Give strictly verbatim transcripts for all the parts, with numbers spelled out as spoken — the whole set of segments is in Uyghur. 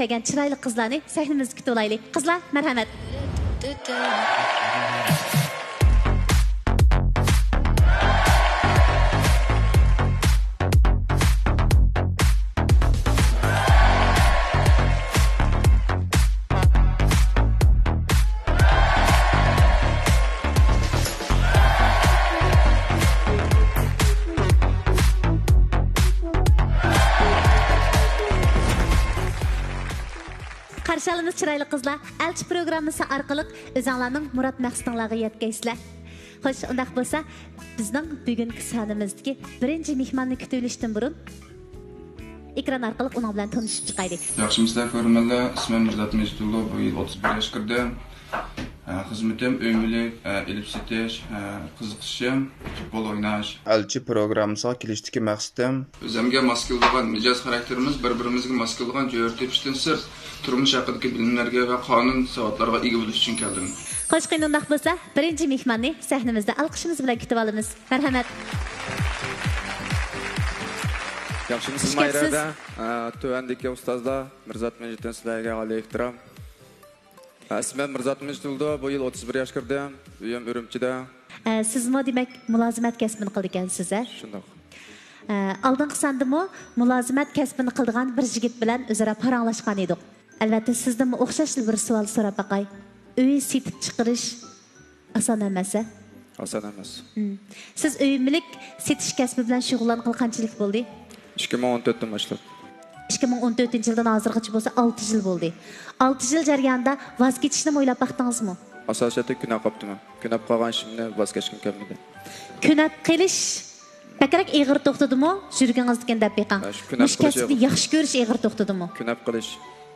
دېگەن چىرايلىق قىزلارنى سەھنىمىزدە كۈتۈۋالايلى. قىزلار، مەرھەمەت. قارشى ئالىمىز، چىرايلىق قىزلار. ئەلچى پروگراممىسى ئارقىلىق ئۆزۈڭلارنىڭ مۇراد مەقسىتىڭلارغا يەتكەيسىلەر. خوش، ئۇنداق بولسا، بىزنىڭ بۈگۈنكى سانىمىزدىكى بىرىنچى مېھماننى كۈتۈۋېلىشتىن بۇرۇن، ئېكران ئارقىلىق ئۇنىڭ بىلەن تونۇشۇپ چىقايلى. ياخشىمۇسىلەر، كۆرۈرمەنلەر؟ ئىسمىم مىرزات مەجىتۇللا، بۇ يىل ئوتتۇز بىر ياش كىردىم. ھە، خىزمىتىم ئۆي مۈلۈك، ھە، ئېلىپ سېتىش، ھە، قىزىقىشىم پۇتبول ئويناش. ئەلچى پروگراممىسىغا كېلىشتىكى مەقسىتىم. ئۆزۈمگە ماس كېلىدىغان مىجەز خاراكتېرىمىز، بىر-بىرىمىزگە ماس كېلىدىغان جۆرە تېپىشتىن سىرت، تۇرمۇش ھەققىدىكى بىلىملەرگە ۋە قانۇن ساۋاتلارغا ئىگە بولۇش ئۈچۈن كەلدىم. خوش، قېنى ئۇنداق بولسا، بىرىنچى مېھماننى سەھنىمىزدە ئالقىشىمىز بىلەن كۈتۈۋالىمىز. مەرھەمەت. ياخشىمۇسىز، ماھىرە ئەپە؟ ئە، تۆۋەندىكى ئۇستازلار، مىرزات مەجىتتىن سىلەرگە ئالىي ئېھتىرام. ئە، ئىسمىم مىرزات مەجىت بولىدۇ، بۇ يىل ئوتتۇز بىر ياش كىردىم، ئۆيۈم ئۈرۈمچىدە. ئە، سىزمۇ دېمەك مۇلازىمەت كەسپىنى قىلىدىكەنسىز، ھە؟ شۇنداق. ئە، ئالدىنقى ساندىمۇ مۇلازىمەت كەسپىنى قىلىدىغان بىر يىگىت بىلەن ئۆزئارا پاراڭلاشقان ئىدۇق. ئەلۋەتتە، سىزدىنمۇ ئوخشاشلا بىر سوئال سوراپ باقاي. ئۆي سېتىپ چىقىرىش ئاسان ئەمەس، ھە؟ ئاسان ئەمەس. مم. سىز ئۆي مۈلۈك سېتىش كەسپى بىلەن شۇغۇللانغىلى قانچىلىك بولدى؟ ئىككى مىڭ ئون تۆتتىن باشلاپ. ئىككى مىڭ ئون تۆتىنچى يىلدىن ھازىرغىچە بولسا ئالتە يىل بولدى. ئالتە يىل جەريانىدا ۋاز كېچىشنىمۇ ئويلاپ باقتىڭىزمۇ؟ ئاساسىيەتتە كۆنەپ قاپتىمەن. كۆنەپ قالغان ئىشىمنى ۋاز كەچكۈم كەلمىدى. كۆنەپ قېلىش بەكرەك ئېغىر توختىدىمۇ يۈرىكىڭىزدىكىنى دەپ بېقىڭ. ھە، شۇ كۆنەپ مۇشۇ قېلىش كەسىپنى ئېغىر. ياخشى كۆرۈش ئېغىر توختىدىمۇ؟ كۆنەپ قېلىش.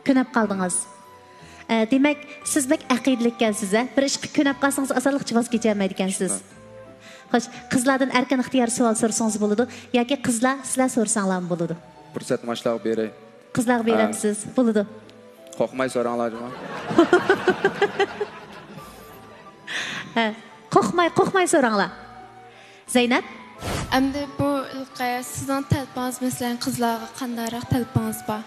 كۆنەپ قالدىڭىز. ئە، دېمەك، سىز بەك ئەقىدىلىككەنسىز، ھە؟ بىر ئىشقا كۆنەپ قالسىڭىز، ئاسانلىقچە ۋاز كېچەلمەيدىكەنسىز. شۇنداق. خوش، قىزلاردىن ئەركىن ئىختىيار سوئال سورىسىڭىز بولىدۇ، ياكى قىزلار سىلەر سورىساڭلارمۇ بولىدۇ. پۇرسەتنى ماشۇلارغا بېرەي. قىزلارغا ھە. بېرەمسىز؟ بولىدۇ. قورقماي سوراڭلار جۇمۇ. ھە. قورقماي، قورقماي سوراڭلار. زەينەپ؟ ئەمدى بۇ ھېلىقى سىزنىڭ تەلىپىڭىز، مەسىلەن، قىزلارغا قانداقراق تەلىپىڭىز بار؟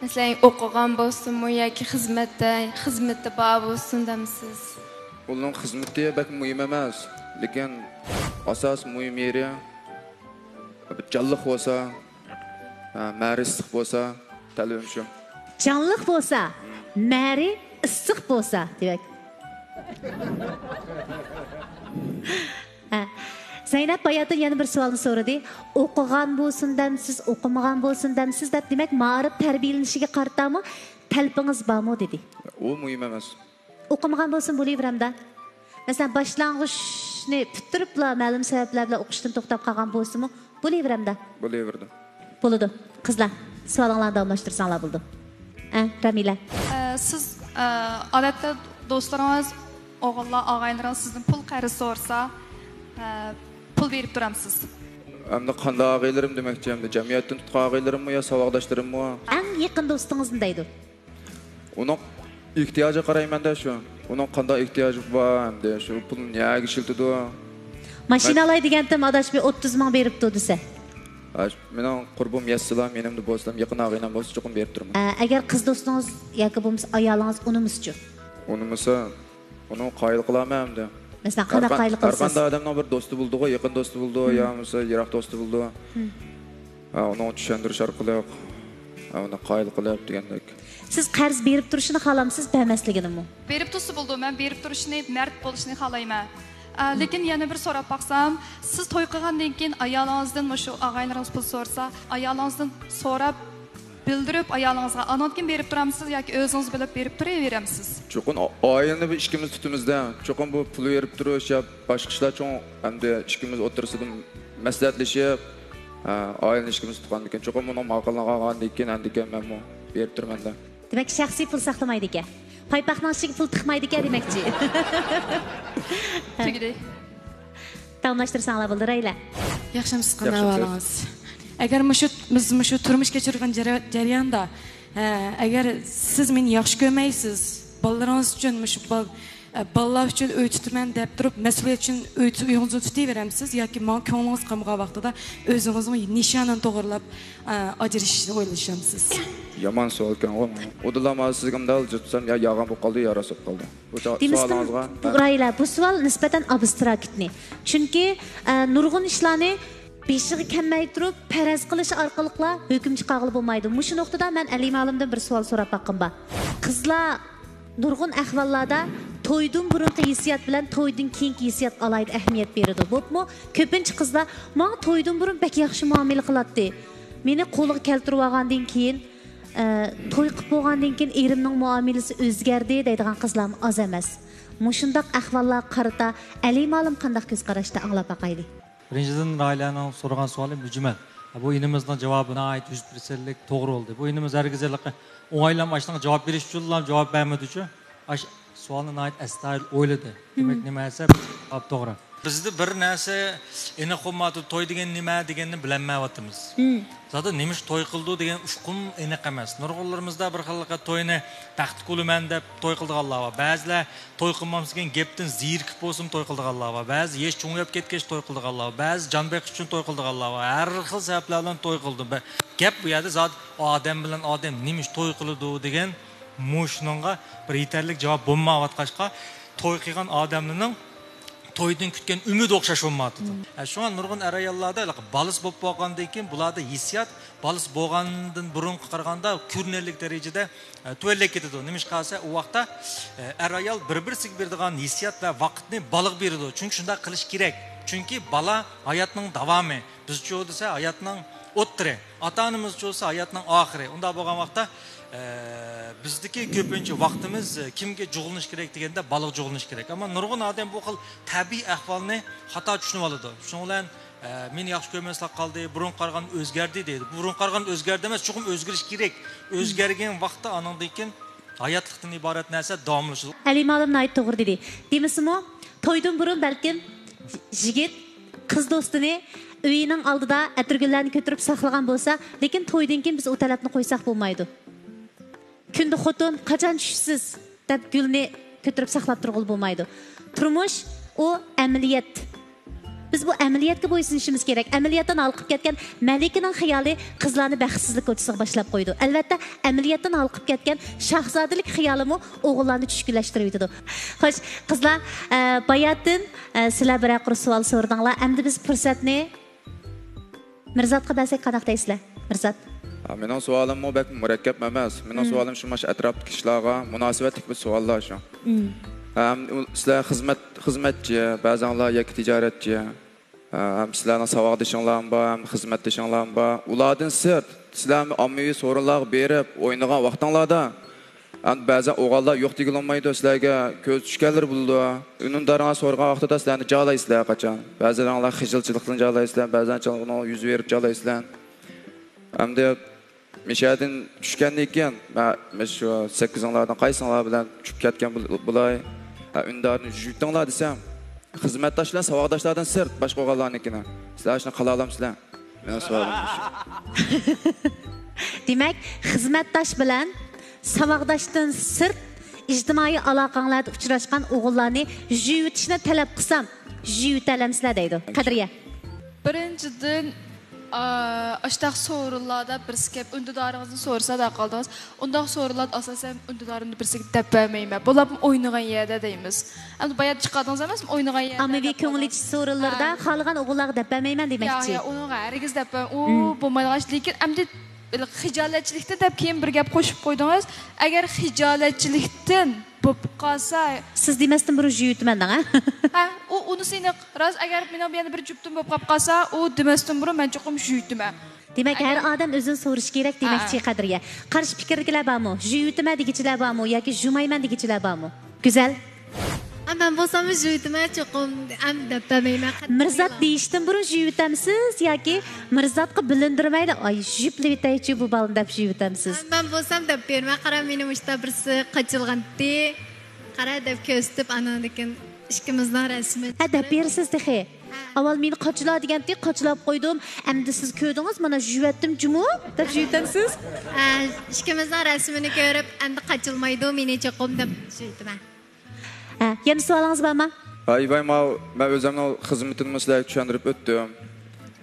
مەسىلەن، ئوقۇغان بولسۇنمۇ ياكى خىزمەتتە، خىزمىتى بار بولسۇن دەمسىز؟ ئۇنىڭ خىزمىتى بەك مۇھىم ئەمەس، لېكىن ئاساسىي مۇھىم يېرى جانلىق بولسا، ھە، مەرى ئىسسىق بولسا، تەلىپىم شۇ. جانلىق بولسا، مەرى ئىسسىق بولسا، دېمەك. ھە. زەينەپ باياتىن يەنە بىر سوئالنى سورىدى. ئوقۇغان بولسۇن دەمسىز، ئوقۇمىغان بولسۇن دەمسىز دەپ، دېمەك، مائارىپ تەربىيەلىنىشىگە قارىتامۇ تەلىپىڭىز بارمۇ دېدى. ئۇ مۇھىم ئەمەس. ئوقۇمىغان بولسىمۇ بولۇۋېرەمدۇ. مەسىلەن، باشلانغۇچنى پۈتتۈرۈپلا مەلۇم سەۋەبلەر بىلەن ئوقۇشتىن توختاپ قالغان بولسىمۇ بولۇۋېرەمدۇ. بولۇۋېرىدۇ. بولىدۇ. قىزلار، سوئالىڭلارنى داۋاملاشتۇرساڭلار بولىدۇ. ئە، رەمىلە. ئە، سىز، ئە، ئادەتتە دوستلىرىڭىز، ئوغۇللار، ئاغىنىلىرىڭىز سىزدىن پۇل قەرز سورىسا، ئە، پۇل بېرىپ تۇرامسىز؟ ئەمدى قانداق ئاغىنىلىرىم دېمەكچى، ئەمدى جەمئىيەتتىن تۇتقان ئاغىنىلىرىممۇ يا ساۋاقداشلىرىممۇ؟ ئەڭ يېقىن دوستىڭىزنى دەيدۇ. ئۇنىڭ ئېھتىياجىغا قارايمەن-دە شۇ. ئۇنىڭ قانداق ئېھتىياجى بار ئەمدى، شۇ پۇلنى نەگە ئىشلىتىدۇ؟ ماشىنا ئالاي دېگەنتىم، ئاداش، بىر ئوتتۇز مىڭ بېرىپتۇ دېسە. ھە، مېنىڭ قۇربۇم يەتسىلا، مېنىڭدە بولسىلا، يېقىن ئاغىنەم بولسا، چوقۇم بېرىپ تۇرىمەن. ئە، ئەگەر قىز دوستىڭىز ياكى بولمىسا ئايالىڭىز ئۇنىمىسىچۇ؟ ئۇنىمىسا، ئۇنى قايىل قىلارمەن ئەمدى. مەسىلەن، قانداق قايىل قىلىسىز؟ ھەر قانداق ئادەمنىڭ بىر دوستى بولىدىغۇ، يېقىن دوستى بولىدۇ، يا بولمىسا يىراق دوستى بولىدۇ. ھە، ئۇنىڭغا چۈشەندۈرۈش ئارقىلىق، ھە، ئۇنى قايىل قىلىپ دېگەندەك. سىز قەرز بېرىپ تۇرۇشىنى خالامسىز، بەرمەسلىكىنىمۇ؟ بېرىپ تۇرسا بولىدۇ، مەن بېرىپ تۇرۇشىنى، مەرد بولۇشىنى خالايمەن. ئە، لېكىن يەنە بىر سوراپ باقسام، سىز توي قىلغاندىن كېيىن ئايالىڭىزدىن، مۇشۇ ئاغىنىلىرىڭىز پۇل سورىسا، ئايالىڭىزدىن سوراپ، بىلدۈرۈپ ئايالىڭىزغا، ئاندىن كېيىن بېرىپ تۇرامسىز ياكى ئۆزىڭىز بىلىپ بېرىپ تۇرۇۋېرەمسىز؟ چوقۇم ئا-، ئائىلىنى بىر ئىككىمىز تۇتىمىز-دە. چوقۇم بۇ پۇل بېرىپ تۇرۇش يا باشقا ئىشلار چوڭ، ئەمدى ئىككىمىز ئوتتۇرىسىدا مەسلىھەتلىشىپ، ھە، ئائىلىنى ئىككىمىز تۇتقاندىن كېيىن، چوقۇم ئۇنىڭ ماقۇللۇقىنى ئالغاندىن كېيىن، ئاندىن كېيىن مەنمۇ بېرىپ تۇرىمەن-دە. دېمەك، شەخسىي پۇل ساقلىمايدىكەن. پايپاقنىڭ ئىچىگە پۇل تىقمايدىكەن دېمەكچى. تۈگىدى. داۋاملاشتۇرساڭلار بولدى، رەيلە. ياخشىمۇسىز، قانداق ئەھۋالىڭىز؟ ئەگەر مۇشۇ، بىز مۇشۇ تۇرمۇش كەچۈرگەن جەرە-، جەرياندا، ئە، ئەگەر سىز مېنى ياخشى كۆرمەيسىز، بالىلىرىڭىز ئۈچۈن مۇشۇ بال-، ئە، بالىلار ئۈچۈن ئۆي تۇتىمەن دەپ تۇرۇپ، مەسئۇلىيەت ئۈچۈن ئۆي تۇ-، ئۆيىڭىزنى تۇتۇۋېرەمسىز ياكى ماڭا كۆڭلىڭىز قالمىغان ۋاقتىدا ئۆزىڭىزنىڭ نىشانىنى توغرىلاپ، ئە، ئاجرىشىشنى ئويلىشامسىز؟ يامان سوئالكەنغۇ. ئۇدۇلام ھازىر سىزگە مۇنداق جىق تۇرسام، يا يالغان بولۇپ قالدى، يا راست بولۇپ قالدى. بۇ سا-، توغرا، بۇ سوئال نىسبەتەن ئابستراكتنى. چۈنكى، ئە، نۇرغۇن ئىشلارنى بېشىغا كەلمەي تۇرۇپ پەرەز قىلىش ئارقىلىقلا ھۆكۈم چىقارغىلى بولمايدۇ. مۇشۇ نۇقتىدا مەن ئەلىم ئالىمدىن بىر سوئال سوراپ باققۇم بار. قىزلار نۇرغۇن ئەھۋاللاردا تويدىن بۇرۇنقى ھېسسىيات بىلەن تويدىن كېيىنكى ھېسسىياتقا ئالاھىدە ئەھمىيەت بېرىدۇ. بولۇپمۇ كۆپىنچە قىزلار ماڭا تويدىن بۇرۇن بەك ياخشى مۇئامىلە قىلاتتى. مېنى قولىغا كەلتۈرۈۋالغاندىن كېيىن، ئە، توي قىلىپ بولغاندىن كېيىن ئېرىمنىڭ مۇئامىلىسى ئۆزگەردى دەيدىغان قىزلارمۇ ئاز ئەمەس. مۇشۇنداق ئەھۋاللارغا قارىتا ئەلىم ئالىم قانداق كۆز قاراشتا، ئاڭلاپ باقايلى. بىرىنچىدىن، راھىلەنىڭ سورىغان سوئالى مۈجمەل. بۇ ئىنىمىزنىڭ جاۋابى ناھايىتى يۈز پىرسەنتلىك توغرا بولدى. بۇ ئىنىمىز ھەرگىز ھېلىقى ئوڭايلام ئاشۇنىڭغا جاۋاب بېرىش ئۈچۈنلا جاۋاب بەرمىدىچۇ. ئاش سوئالنى ناھايىتى ئەستايىدىل ئويلىدى. دېمەك، نېمە دېسە، جاۋاب توغرا. بىزدە بىر نەرسە ئېنىق بولمايۋاتىدۇ، توي دېگەن نېمە دېگەننى بىلەلمەيۋاتىمىز. زادى نېمە ئىش توي قىلىدۇ دېگەن ئۇقۇم ئېنىق ئەمەس. نۇرغۇنلىرىمىزدا بىر خىل توينى بەختلىك بولىمەن دەپ توي قىلىدىغانلار بار. بەزىلەر توي قىلمامسىكەن، گەپتىن زېرىكىپ بولسىمۇ توي قىلىدىغانلار بار. بەزى يېشى چوڭىيىپ كەتكەچ توي قىلىدىغانلار بار. بەزى جان بېقىش ئۈچۈن توي قىلىدىغانلار بار. ھەر خىل سەۋەبلەر بىلەن توي قىلىدۇ. بە-، گەپ بۇ يەردە زادى ئادەم بىلەن ئادەم نېمە ئىش توي قىلىدۇ دېگەن مۇشۇنىڭغا بىر يېتەرلىك جاۋاب بولمايۋاتقاچقا، توي قىلغان ئادەملەرنىڭ تويدىن كۈتكەن ئۈمىدى ئوخشاش بولمايۋاتىدۇ. ئە، شۇڭا نۇرغۇن ئەر-ئاياللاردا ھېلىقى بالىسى بولۇپ بولغاندىن كېيىن بۇلاردا ھېسسىيات بالىسى بولغاندىن بۇرۇنقىغا قارىغاندا كۆرۈنەرلىك دەرىجىدە، ئە، تۆۋەنلەپ كېتىدۇ. نېمىشقا دېسە، ئۇ ۋاقىتتا، ئە، ئەر-ئايال بىر-بىرسىگە بېرىدىغان ھېسسىيات ۋە ۋاقىتنى بالىغا بېرىدۇ. چۈنكى شۇنداق قىلىش كېرەك. چۈنكى بالا ھاياتنىڭ داۋامى. بىزچۇ دېسە، ھاياتنىڭ ئوتتۇرى. ئاتا-ئانىمىزچۇ دېسە، ھاياتنىڭ ئاخىرى. ئۇنداق بولغان ۋاقىتتا، ئە، بىزدىكى كۆپىنچە ۋاقتىمىز، ئە، كىمگە جۇغلىنىش كېرەك دېگەندە، بالىغا جۇغلىنىش كېرەك. ئەمما نۇرغۇن ئادەم بۇ خىل تەبىئىي ئەھۋالنى خاتا چۈشىنىۋالىدۇ. شۇنىڭ بىلەن، ئە، مېنى ياخشى كۆرمەسلىك قالدى، بۇرۇنقىغا قارىغاندا ئۆزگەردى دەيدۇ. بۇرۇنقىغا قارىغاندا ئۆزگەردى ئەمەس، چوقۇم ئۆزگىرىش كېرەك. ئۆزگەرگەن ۋاقىتتا ئانىڭدىن كېيىن ھاياتلىقتىن ئىبارەت نەرسە داۋاملىشىدۇ. ئەلىم ئالىم ناھايىتى توغرا دېدى. دېمىسىمۇ، تويدىن بۇرۇن بەلكىم يىگىت قىز دوستىنى ئۆيىنىڭ ئالدىدا ئەتىرگۈللەرنى كۆتۈرۈپ ساقلىغان بولسا، لېكىن تويدىن كېيىن بىز ئۇ تەلەپنى قويساق بولمايدۇ. كۈندە خوتۇن، «قاچان چۈشىسىز؟» دەپ گۈلنى كۆتۈرۈپ ساقلاپ تۇرغىلى بولمايدۇ. تۇرمۇش، ئۇ ئەمەلىيەت. بىز بۇ ئەمەلىيەتكە بويسۇنۇشىمىز كېرەك. ئەمەلىيەتتىن ھالقىپ كەتكەن مەلىكىنىڭ خىيالى قىزلارنى بەختسىزلىك كوچىسىغا باشلاپ قويىدۇ. ئەلۋەتتە، ئەمەلىيەتتىن ھالقىپ كەتكەن شاھزادىلىك خىيالىمۇ ئوغۇللارنى چۈشكۈنلەشتۈرۈۋېتىدۇ. خوش، قىزلار، ئە، باياتىن، ئە، سىلەر بىرەر قۇر سوئال سورىدىڭلار. ئەمدى بىز پۇرسەتنى مىرزاتقا بەرسەك قانداق دەيسىلەر؟ مىرزات. ھە، مېنىڭ سوئالىممۇ بەك مۇرەككەپ ئەمەس. مېنىڭ سوئالىم شۇ مانا شۇ ئەتراپتىكى ئىشلارغا مۇناسىۋەتلىك بىر سوئاللار شۇ. ھەم ئۇ، سىلەر خىزمەت، خىزمەتچى، بەزەڭلار ياكى تىجارەتچى، ھەم سىلەرنىڭ ساۋاقدىشىڭلارمۇ بار، ھەم خىزمەتدىشىڭلارمۇ بار. ئۇلاردىن سىرت، سىلەرمۇ ئاممىۋى سورۇنلارغا بېرىپ ئوينىغان ۋاقتىڭلاردا، ئەمدى بەزەن ئوغۇللار يوق دېگىلى بولمايدۇ، سىلەرگە كۆزى چۈشكەنلىرى بولىدۇ. ئۈندىدارىڭلار سورىغان ۋاقتىدا سىلەرنى جالايسىلەر ھەر قاچان. بەزىلەرنىڭ خىجىلچىلىقتىن جالايسىلەر، بەزىلەرنىڭ يۈز بېرىپ جالايسىلەر. ئەمدى مىشەدىن چۈشكەندىن كېيىن، مەن، مەن شۇ سەككىزىڭلاردىن قايسىڭلار بىلەن چۈشۈپ كەتكەن بول-، بولاي؟ ھە، ئۈندىدارنى يۇيۇۋېتىڭلار دېسەم، خىزمەتداش بىلەن ساۋاقداشلاردىن سىرت باشقا ئوغۇللارنىڭكىنى. سىلەر شۇنى قىلالامسىلەر؟ مېنىڭ سوئالىم مۇشۇ. دېمەك، خىزمەتداش بىلەن ساۋاقداشتىن سىرت ئىجتىمائىي ئالاقەڭلاردا ئۇچراشقان ئوغۇللارنى يۇيۇۋېتىشنى تەلەپ قىلسام، يۇيۇۋېتەلەمسىلەر دەيدۇ. قەدرىيە. بىرىنچىدىن، ئا، ئاشتاق سورۇنلاردا بىرسى كەپ، ئۈندىدارىڭىزنى سورىسا دەپ قالدىڭىز. ئۇنداق سورۇنلاردا ئاساسەن ئۈندىدارىمنى بىرسىگە دەپ بەرمەيمەن. بولۇپمۇ ئوينىغان يەردە دەيمىز. ئەمدى بايا چىقاردىڭىز ئەمەسمۇ، ئوينىغان يەردە ئاممىۋى دەپ كۆڭۈل قالدىڭىز. ئېچىش سورۇنلىرىدا ھە. خالىغان ئوغۇللارغا دەپ بەرمەيمەن يا، دېمەكچى. يا، ئۇنىڭغا ھەرگىز دەپ بەر-، ئۇ بولمايدىغان ئىش. لېكىن ئەمدى خىجالەتچىلىكتىن دەپ كېيىن بىر گەپ قوشۇپ قويدىڭىز. ئەگەر خىجالەتچىلىكتىن بولۇپ قالسا. سىز دېمەستىن بۇرۇن يۇيۇۋېتىمەن دەڭ، ھە؟ ھە، ئۇ، ئۇنىسى ئېنىق. راست، ئەگەر مېنىڭ بۇ يەردە بىر جۈپتۈم بولۇپ قاپ قالسا، ئۇ دېمەستىن بۇرۇن مەن چوقۇم يۇيۇۋېتىمەن. دېمەك، ھەر ئادەم ئۆزىنى سورىشى كېرەك دېمەكچى، ھە. قەدرىيە. قارشى پىكىردىكىلەر بارمۇ؟ يۇيۇۋېتىمەن دېگۈچىلەر بارمۇ؟ ياكى يۇمايمەن دېگۈچىلەر بارمۇ؟ گۈزەل. ئا، مەن بولسام يۇيۇۋېتىمەن چوقۇم، ئەم، دەپ بەرمەيمەن. مىرزات دېيىشتىن بۇرۇن يۇيۇۋېتەمسىز ياكى مىرزاتقا بىلىندۈرمەيلا، «ئاي، يۇيۇپ لىۋېتەيچۇ بۇ بالىنى» دەپ يۇيۇۋېتەمسىز؟ مەن بولسام دەپ بېرىمەن، قارا، مېنى مۇشتا بىرسى قاچىلىغانتى. قارا دەپ كۆرسىتىپ، ئانىڭدىن كېيىن ئىككىمىزنىڭ رەسىمى. ھە، دەپ بېرىسىز تېخى. ھە. ئاۋۋال مېنى قاچىلا دېگەنتى، قاچىلاپ قويدۇم. ئەمدى سىز كۆردىڭىز، مانا يۇيۇۋەتتىم جۇمۇ، دەپ يۇيۇۋېتەمسىز. ھە، ئىككىمىزنىڭ رەسىمىنى كۆرۈپ، ئەمدى قاچىلىمايدۇ مېنى چوقۇم دەپ يۇيۇۋېتىمەن. ھە، يەنە سوئالىڭىز بارمۇ؟ ھە، ئىباي، ماۋۇ مەن ئۆزۈمنىڭ خىزمىتىنىمۇ سىلەرگە چۈشەندۈرۈپ ئۆتتۈم.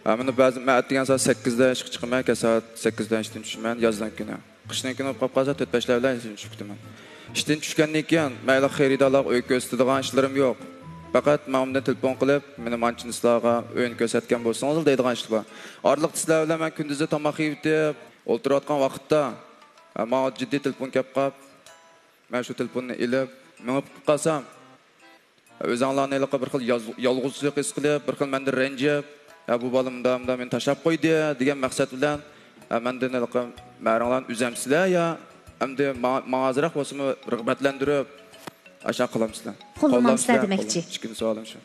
ھە، مانا بەزى مەن ئەتىگەن سائەت سەككىزدە ئىشقا چىقىمەن، كەچ سائەت سەككىزدە ئىشتىن چۈشىمەن، يازدىن كۈنى. قىشتىن كېيىن بولۇپ قالسا، تۆت-بەشلەر بىلەن ئىشتىن چۈشۈپ كېتىمەن. ئىشتىن چۈشكەندىن كېيىن مەن خېرىدارلارغا ئۆي كۆرسىتىدىغان ئىشلىرىم يوق. پەقەت ماڭا ئاندىن تېلېفون قىلىپ، مېنى مانچىنىسلارغا ئۆينى كۆرسەتكەن بولسىڭىز دەيدىغان ئىشلار بار. ئارىلىقتا سىلەر بىلەن مەن كۈندۈزى تاماق يېيىۋېتىپ ئولتۇرۇۋاتقان ۋاقىتتا، ھە، ماڭا جىددىي تېلېفون كەپ قاپ، مەن شۇ تېلېفوننى ئېلىپ مېڭىپ قالسام، ئۆزۈڭلارنى ھېلىقى بىر خىل ياز-، يالغۇزلۇق ھېس قىلىپ، بىر خىل مەندىن رەنجىپ، «ھە، بۇ بالا مۇنداق، مۇنداق مېنى تاشلاپ قويدى» دېگەن مەقسەت بىلەن، ھە، مەندىن ھېلىقى مەرىڭلارنى ئۈزەمسىلەر يا ئەمدى ماڭا، ماڭا ئازراق بولسىمۇ رىغبەتلەندۈرۈپ، ئاشۇنداق قىلامسىلەر؟ قوللىمامسىلەر دېمەكچى. قوللام. ئىككىنچى سوئالىم شۇ.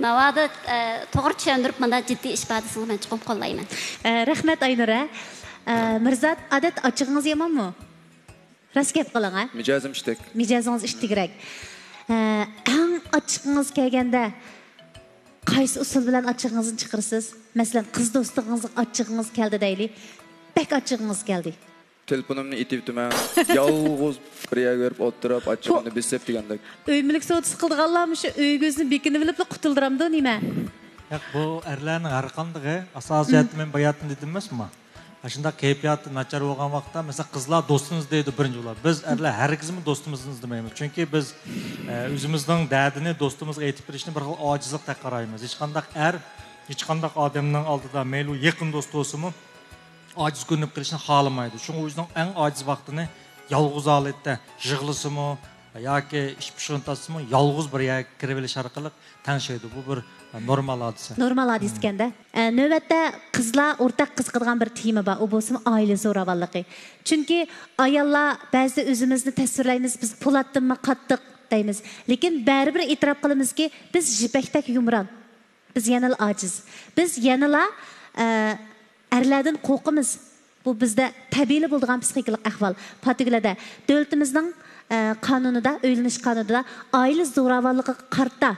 ناۋادا، ئە، توغرا چۈشەندۈرۈپ، مۇنداق جىددىي ئىپادىسىڭىز مەن چوقۇم قوللايمەن. ئە، رەھمەت، ئاينۇرە. ئە، مىرزات، ئادەت ئاچچىقىڭىز يامانمۇ؟ راست گەپ قىلىڭ، ھە؟ مىجەزىم ئىتتىك. مىجەزىڭىز ئىتتىكرەك. ئە، ئەڭ ئاچچىقىڭىز كەلگەندە قايسى ئۇسۇل بىلەن ئاچچىقىڭىزنى چىقىرىسىز؟ مەسىلەن، قىز دوستىڭىزغا ئاچچىقىڭىز كەلدى دەيلى. بەك ئاچچىقىڭىز كەلدى. تېلېفونۇمنى ئېتىۋېتىمەن. يالغۇز بىر يەرگە بېرىپ ئولتۇرۇپ، ئاچچىقىمنى بېسىپ دېگەندەك. ئۆي مۈلۈك سودىسى قىلىدىغانلار مۇشۇ ئۆيىگە ئۆزىنى بېكىنىۋېلىپلا قۇتۇلدۇرامدۇ نېمە؟ ياق، بۇ ئەرلەرنىڭ ھەر قاندىقى ئاساسىي جەھەتتىن مەن باياتىن دېدىم ئەمەسمۇ؟ ئاشۇنداق كەيپىياتى ناچار بولغان ۋاقىتتا، مەسىلەن، قىزلار دوستىمىز دەيدۇ بىرىنچى بولۇپ. بىز ئەرلەر ھەرگىزمۇ دوستىمىزنى ئىزدىمەيمىز. چۈنكى بىز، ئە، ئۆزىمىزنىڭ دەردىنى دوستىمىزغا ئېيتىپ بېرىشنى بىر خىل ئاجىزلىق دەپ قارايمىز. ھېچقانداق ئەر، ھېچقانداق ئادەمنىڭ ئالدىدا، مەيلى ئۇ يېقىن دوست بولسىمۇ، ئاجىز كۆرۈنۈپ قېلىشنى خالىمايدۇ. شۇڭا ئۆزىنىڭ ئەڭ ئاجىز ۋاقتىنى يالغۇز ھالەتتە يىغلىسىمۇ ياكى ئىچ پۇشۇقىنى تارتسىمۇ، يالغۇز بىر يەرگە كىرىۋېلىش ئارقىلىق تەڭشەيدۇ. بۇ بىر، ئە، نورمال ھادىسە. نورمال ھادىسە ئىكەن-دە. ئە، نۆۋەتتە قىزلار ئورتاق قىزىقىدىغان بىر تېما بار، ئۇ بولسىمۇ ئائىلە زوراۋانلىقى. چۈنكى ئاياللار بەزىدە ئۆزىمىزنى تەسۋىرلەيمىز، بىز پولاتتىنمۇ قاتتىق دەيمىز. لېكىن بەرىبىر ئېتىراپ قىلىمىزكى، بىز يىپەكتەك يۇمران. بىز يەنىلا ئاجىز. بىز يەنىلا، ئە، ئەرلەردىن قورقىمىز. بۇ بىزدە تەبىئىيلا بولىدىغان پسىخىكىلىق ئەھۋال. پاتىگۈلەدە دۆلىتىمىزنىڭ، ئە، قانۇنىدا، ئۆيلىنىش قانۇنىدا ئائىلە زوراۋانلىقىغا قارىتا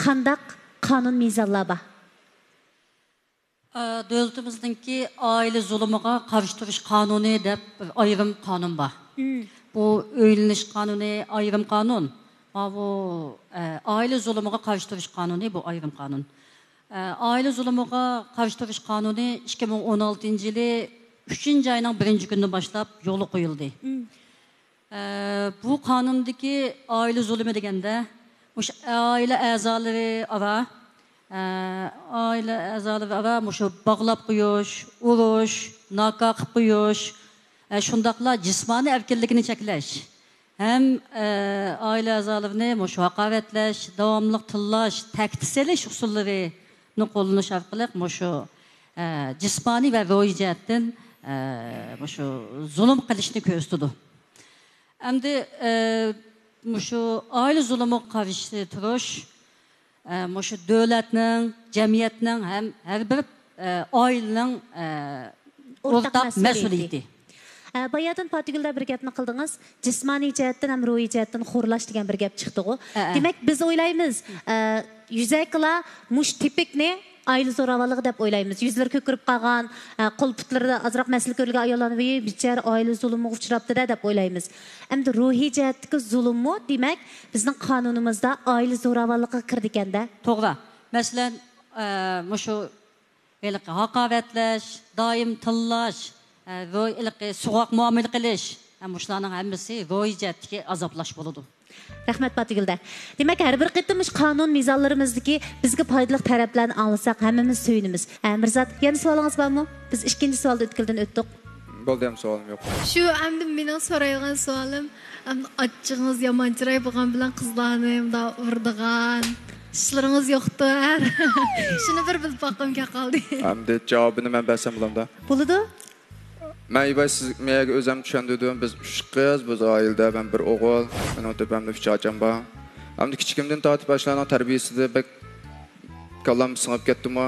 قانداق قانۇن مىزانلار بار؟ ئە، دۆلىتىمىزنىڭكى ئائىلە زۇلۇمىغا قارشى تۇرۇش قانۇنى دەپ بىر ئايرىم قانۇن بار. بۇ ئۆيلىنىش قانۇنى ئايرىم قانۇن. ماۋۇ، ئە، ئائىلە زۇلۇمىغا قارشى تۇرۇش قانۇنى، بۇ ئايرىم قانۇن. ئە، ئائىلە زۇلۇمىغا قارشى تۇرۇش قانۇنى ئىككى مىڭ ئون ئالتىنچى يىلى ئۈچىنچى ئاينىڭ بىرىنچى كۈنىدىن باشلاپ يولغا قويۇلدى. ئە، بۇ قانۇندىكى ئائىلە زۇلۇمى دېگەندە، مۇشۇ ئائىلە ئەزالىرى ئارا، ئە، ئائىلە ئەزالىرى ئارا مۇشۇ باغلاپ قويۇش، ئۇرۇش، ناكا قىلىپ قويۇش، ئە، شۇنداقلا جىسمانىي ئەركىنلىكىنى چەكلەش ھەم، ئە، ئائىلە ئەزالىرىنى مۇشۇ ھاقارەتلەش، داۋاملىق تىللاش، تەھدىت سېلىش ئۇسۇللىرىنى قوللىنىش ئارقىلىق مۇشۇ، ئە، جىسمانىي ۋە روھىي جەھەتتىن، ئە، مۇشۇ زۇلۇم قىلىشنى كۆرسىتىدۇ. ئەمدى، ئە، مۇشۇ ئائىلە زۇلۇمىغا قارشى تۇرۇش، ئە، مۇشۇ دۆلەتنىڭ، جەمئىيەتنىڭ ھەم ھەر بىر، ئە، ئائىلىنىڭ، ئە، ئورتاق ئورتاق مەسئۇلىيىتى. مەسئۇلىيىتى. ئە، باياتىن پاتىگۈلدە بىر گەپنى قىلدىڭىز، جىسمانىي جەھەتتىن ھەم روھىي جەھەتتىن خورلاش دېگەن بىر گەپ چىقتىغۇ. ئە، ئە. دېمەك، بىز ئويلايمىز، ئە، يۈزەكىلا مۇشۇ تىپىكنى ئائىلە زوراۋانلىقى دەپ ئويلايمىز. يۈزلىرى كۆكىرىپ قالغان، ئە، قول پۇتلىرىدا ئازراق مەسىلە كۆرۈلگەن ئاياللارنى، ۋىي، بىچارە ئائىلە زۇلۇمىغا ئۇچراپتۇ-دە دەپ ئويلايمىز. ئەمدى روھىي جەھەتتىكى زۇلۇممۇ، دېمەك، بىزنىڭ قانۇنىمىزدا ئائىلە زوراۋانلىقىغا كىرىدىكەن-دە. توغرا. مەسىلەن، ئە، مۇشۇ ھېلىقى ھاقارەتلەش، دائىم تىللاش، ئە، روھىي، ھېلىقى سوغۇق مۇئامىلە قىلىش، ئە، مۇشۇلارنىڭ ھەممىسى روھىي جەھەتتىكى ئازابلاش بولىدۇ. رەھمەت، پاتىگۈلدە. دېمەك، ھەر بىر قېتىم مۇشۇ قانۇن مىزانلىرىمىزدىكى بىزگە پايدىلىق تەرەپلەرنى ئاڭلىساق، ھەممىمىز سۆيۈنىمىز. ئە، مىرزات، يەنە سوئالىڭىز بارمۇ؟ بىز ئىككىنچى سوئالدا ئۆتكىلىدىن ئۆتتۇق. بولدى، ئەمدى سوئالىم يوق. شۇ ئەمدى مېنىڭ سورايدىغان سوئالىم، ئەمدى ئاچچىقىڭىز يامان چىراي بولغان بىلەن قىزلارنى مۇنداق ئۇرىدىغان ئىشلىرىڭىز يوقتۇ ھە؟ شۇنى بىر بىلىپ باققۇم كەپ قالدى. ئەمدى جاۋابىنى مەن بەرسەم بولامدا؟ بولىدۇ. مەن ئىباي سىز مەيەگە ئۆزەم چۈشەندۈردۈم. بىز ئۈچ قىز، بىز ئائىلىدە مەن بىر ئوغۇل، مېنىڭ تۆپەمدە ئۈچ ئاچام بار. ئەمدى كىچىكىمدىن تارتىپ ئاشۇلارنىڭ تەربىيىسىدە بەك كاللام سىڭىپ كەتتىمۇ.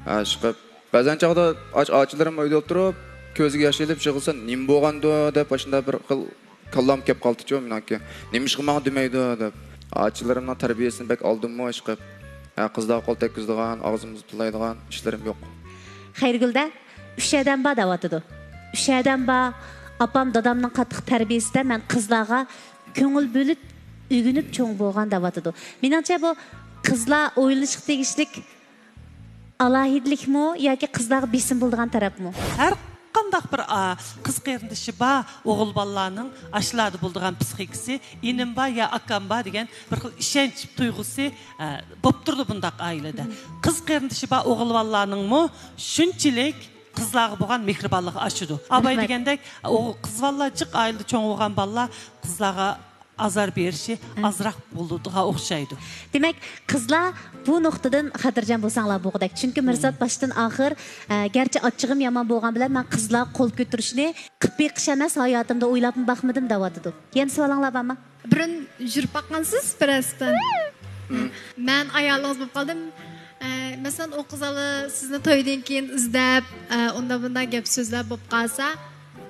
ھە، ئىشقىپ. بەزەن چاغدا ئاچ-، ئاچىلىرىم ئۆيدە ئولتۇرۇپ، كۆزىگە ياش ئېلىپ يىغلىسا، نېمە بولغاندۇ دەپ، ئاشۇنداق بىر خىل كاللام كەپ قالدىچۇ مېنىڭكى. نېمىشقا ماڭا دېمەيدۇ دەپ. ئاچىلىرىمنىڭ تەربىيىسىنى بەك ئالدىممۇ ئىشقىپ. ھە، قىزلارغا قول تەگكۈزىدىغان، ئاغزىمىزنى تىللايدىغان ئىشلىرىم يوق. خەيرىگۈلدە ئۈچ ئادەم بار دەۋاتىدۇ. ئۈچ ئادەم بار. ئاپام، دادامنىڭ قاتتىق تەربىيىسىدە مەن قىزلارغا كۆڭۈل بۆلۈپ ئۆگىنىپ چوڭ بولغان دەۋاتىدۇ. مېنىڭچە، بۇ قىزلار ئويلىنىشقا تېگىشلىك ئالاھىدىلىكمۇ ياكى قىزلارغا بېسىم بولىدىغان تەرەپمۇ؟ ھەر قانداق بىر، ئا، قىز قېرىندىشى بار ئوغۇل بالىلارنىڭ ئاشۇلاردا بولىدىغان پسىخىكىسى، ئىنىم بار يا ئاكام بار دېگەن بىر خىل ئىشەنچ تۇيغۇسى، ئا، بولۇپ تۇرىدۇ بۇنداق ئائىلىدە. قىز قېرىندىشى بار ئوغۇل بالىلارنىڭمۇ شۇنچىلىك قىزلارغا بولغان مېھرىبانلىقى ئاشىدۇ. ئاباي دېگەندەك، ئوغۇل، قىز بالىلار جىق ئائىلىدە چوڭ بولغان بالىلار قىزلارغا ئازار بېرىشى ئازراق بولىدىغان ئوخشايدۇ. دېمەك، قىزلار بۇ نۇقتىدىن خاتىرجەم بولساڭلار بولغۇدەك. چۈنكى مىرزات باشتىن ئاخىر، ئە، گەرچە ئاچچىقىم يامان بولغان بىلەن، مەن قىزلار قول كۆتۈرۈشنى قىلىپ بېقىش ئەمەس، ھاياتىمدا ئويلاپمۇ باقمىدىم دەۋاتىدۇ. يەنە سوئالىڭلار بارمۇ؟ بۇرۇن يۈرۈپ باققانسىز بىرەرسىتىن؟ مەن ئايالىڭىز بولۇپ قالدىم. ئە، مەسىلەن، ئۇ قىز بالا سىزنى تويدىن كېيىن ئىزدەپ، ئە، ئۇنداق بۇنداق گەپ سۆزلەر بولۇپ قالسا،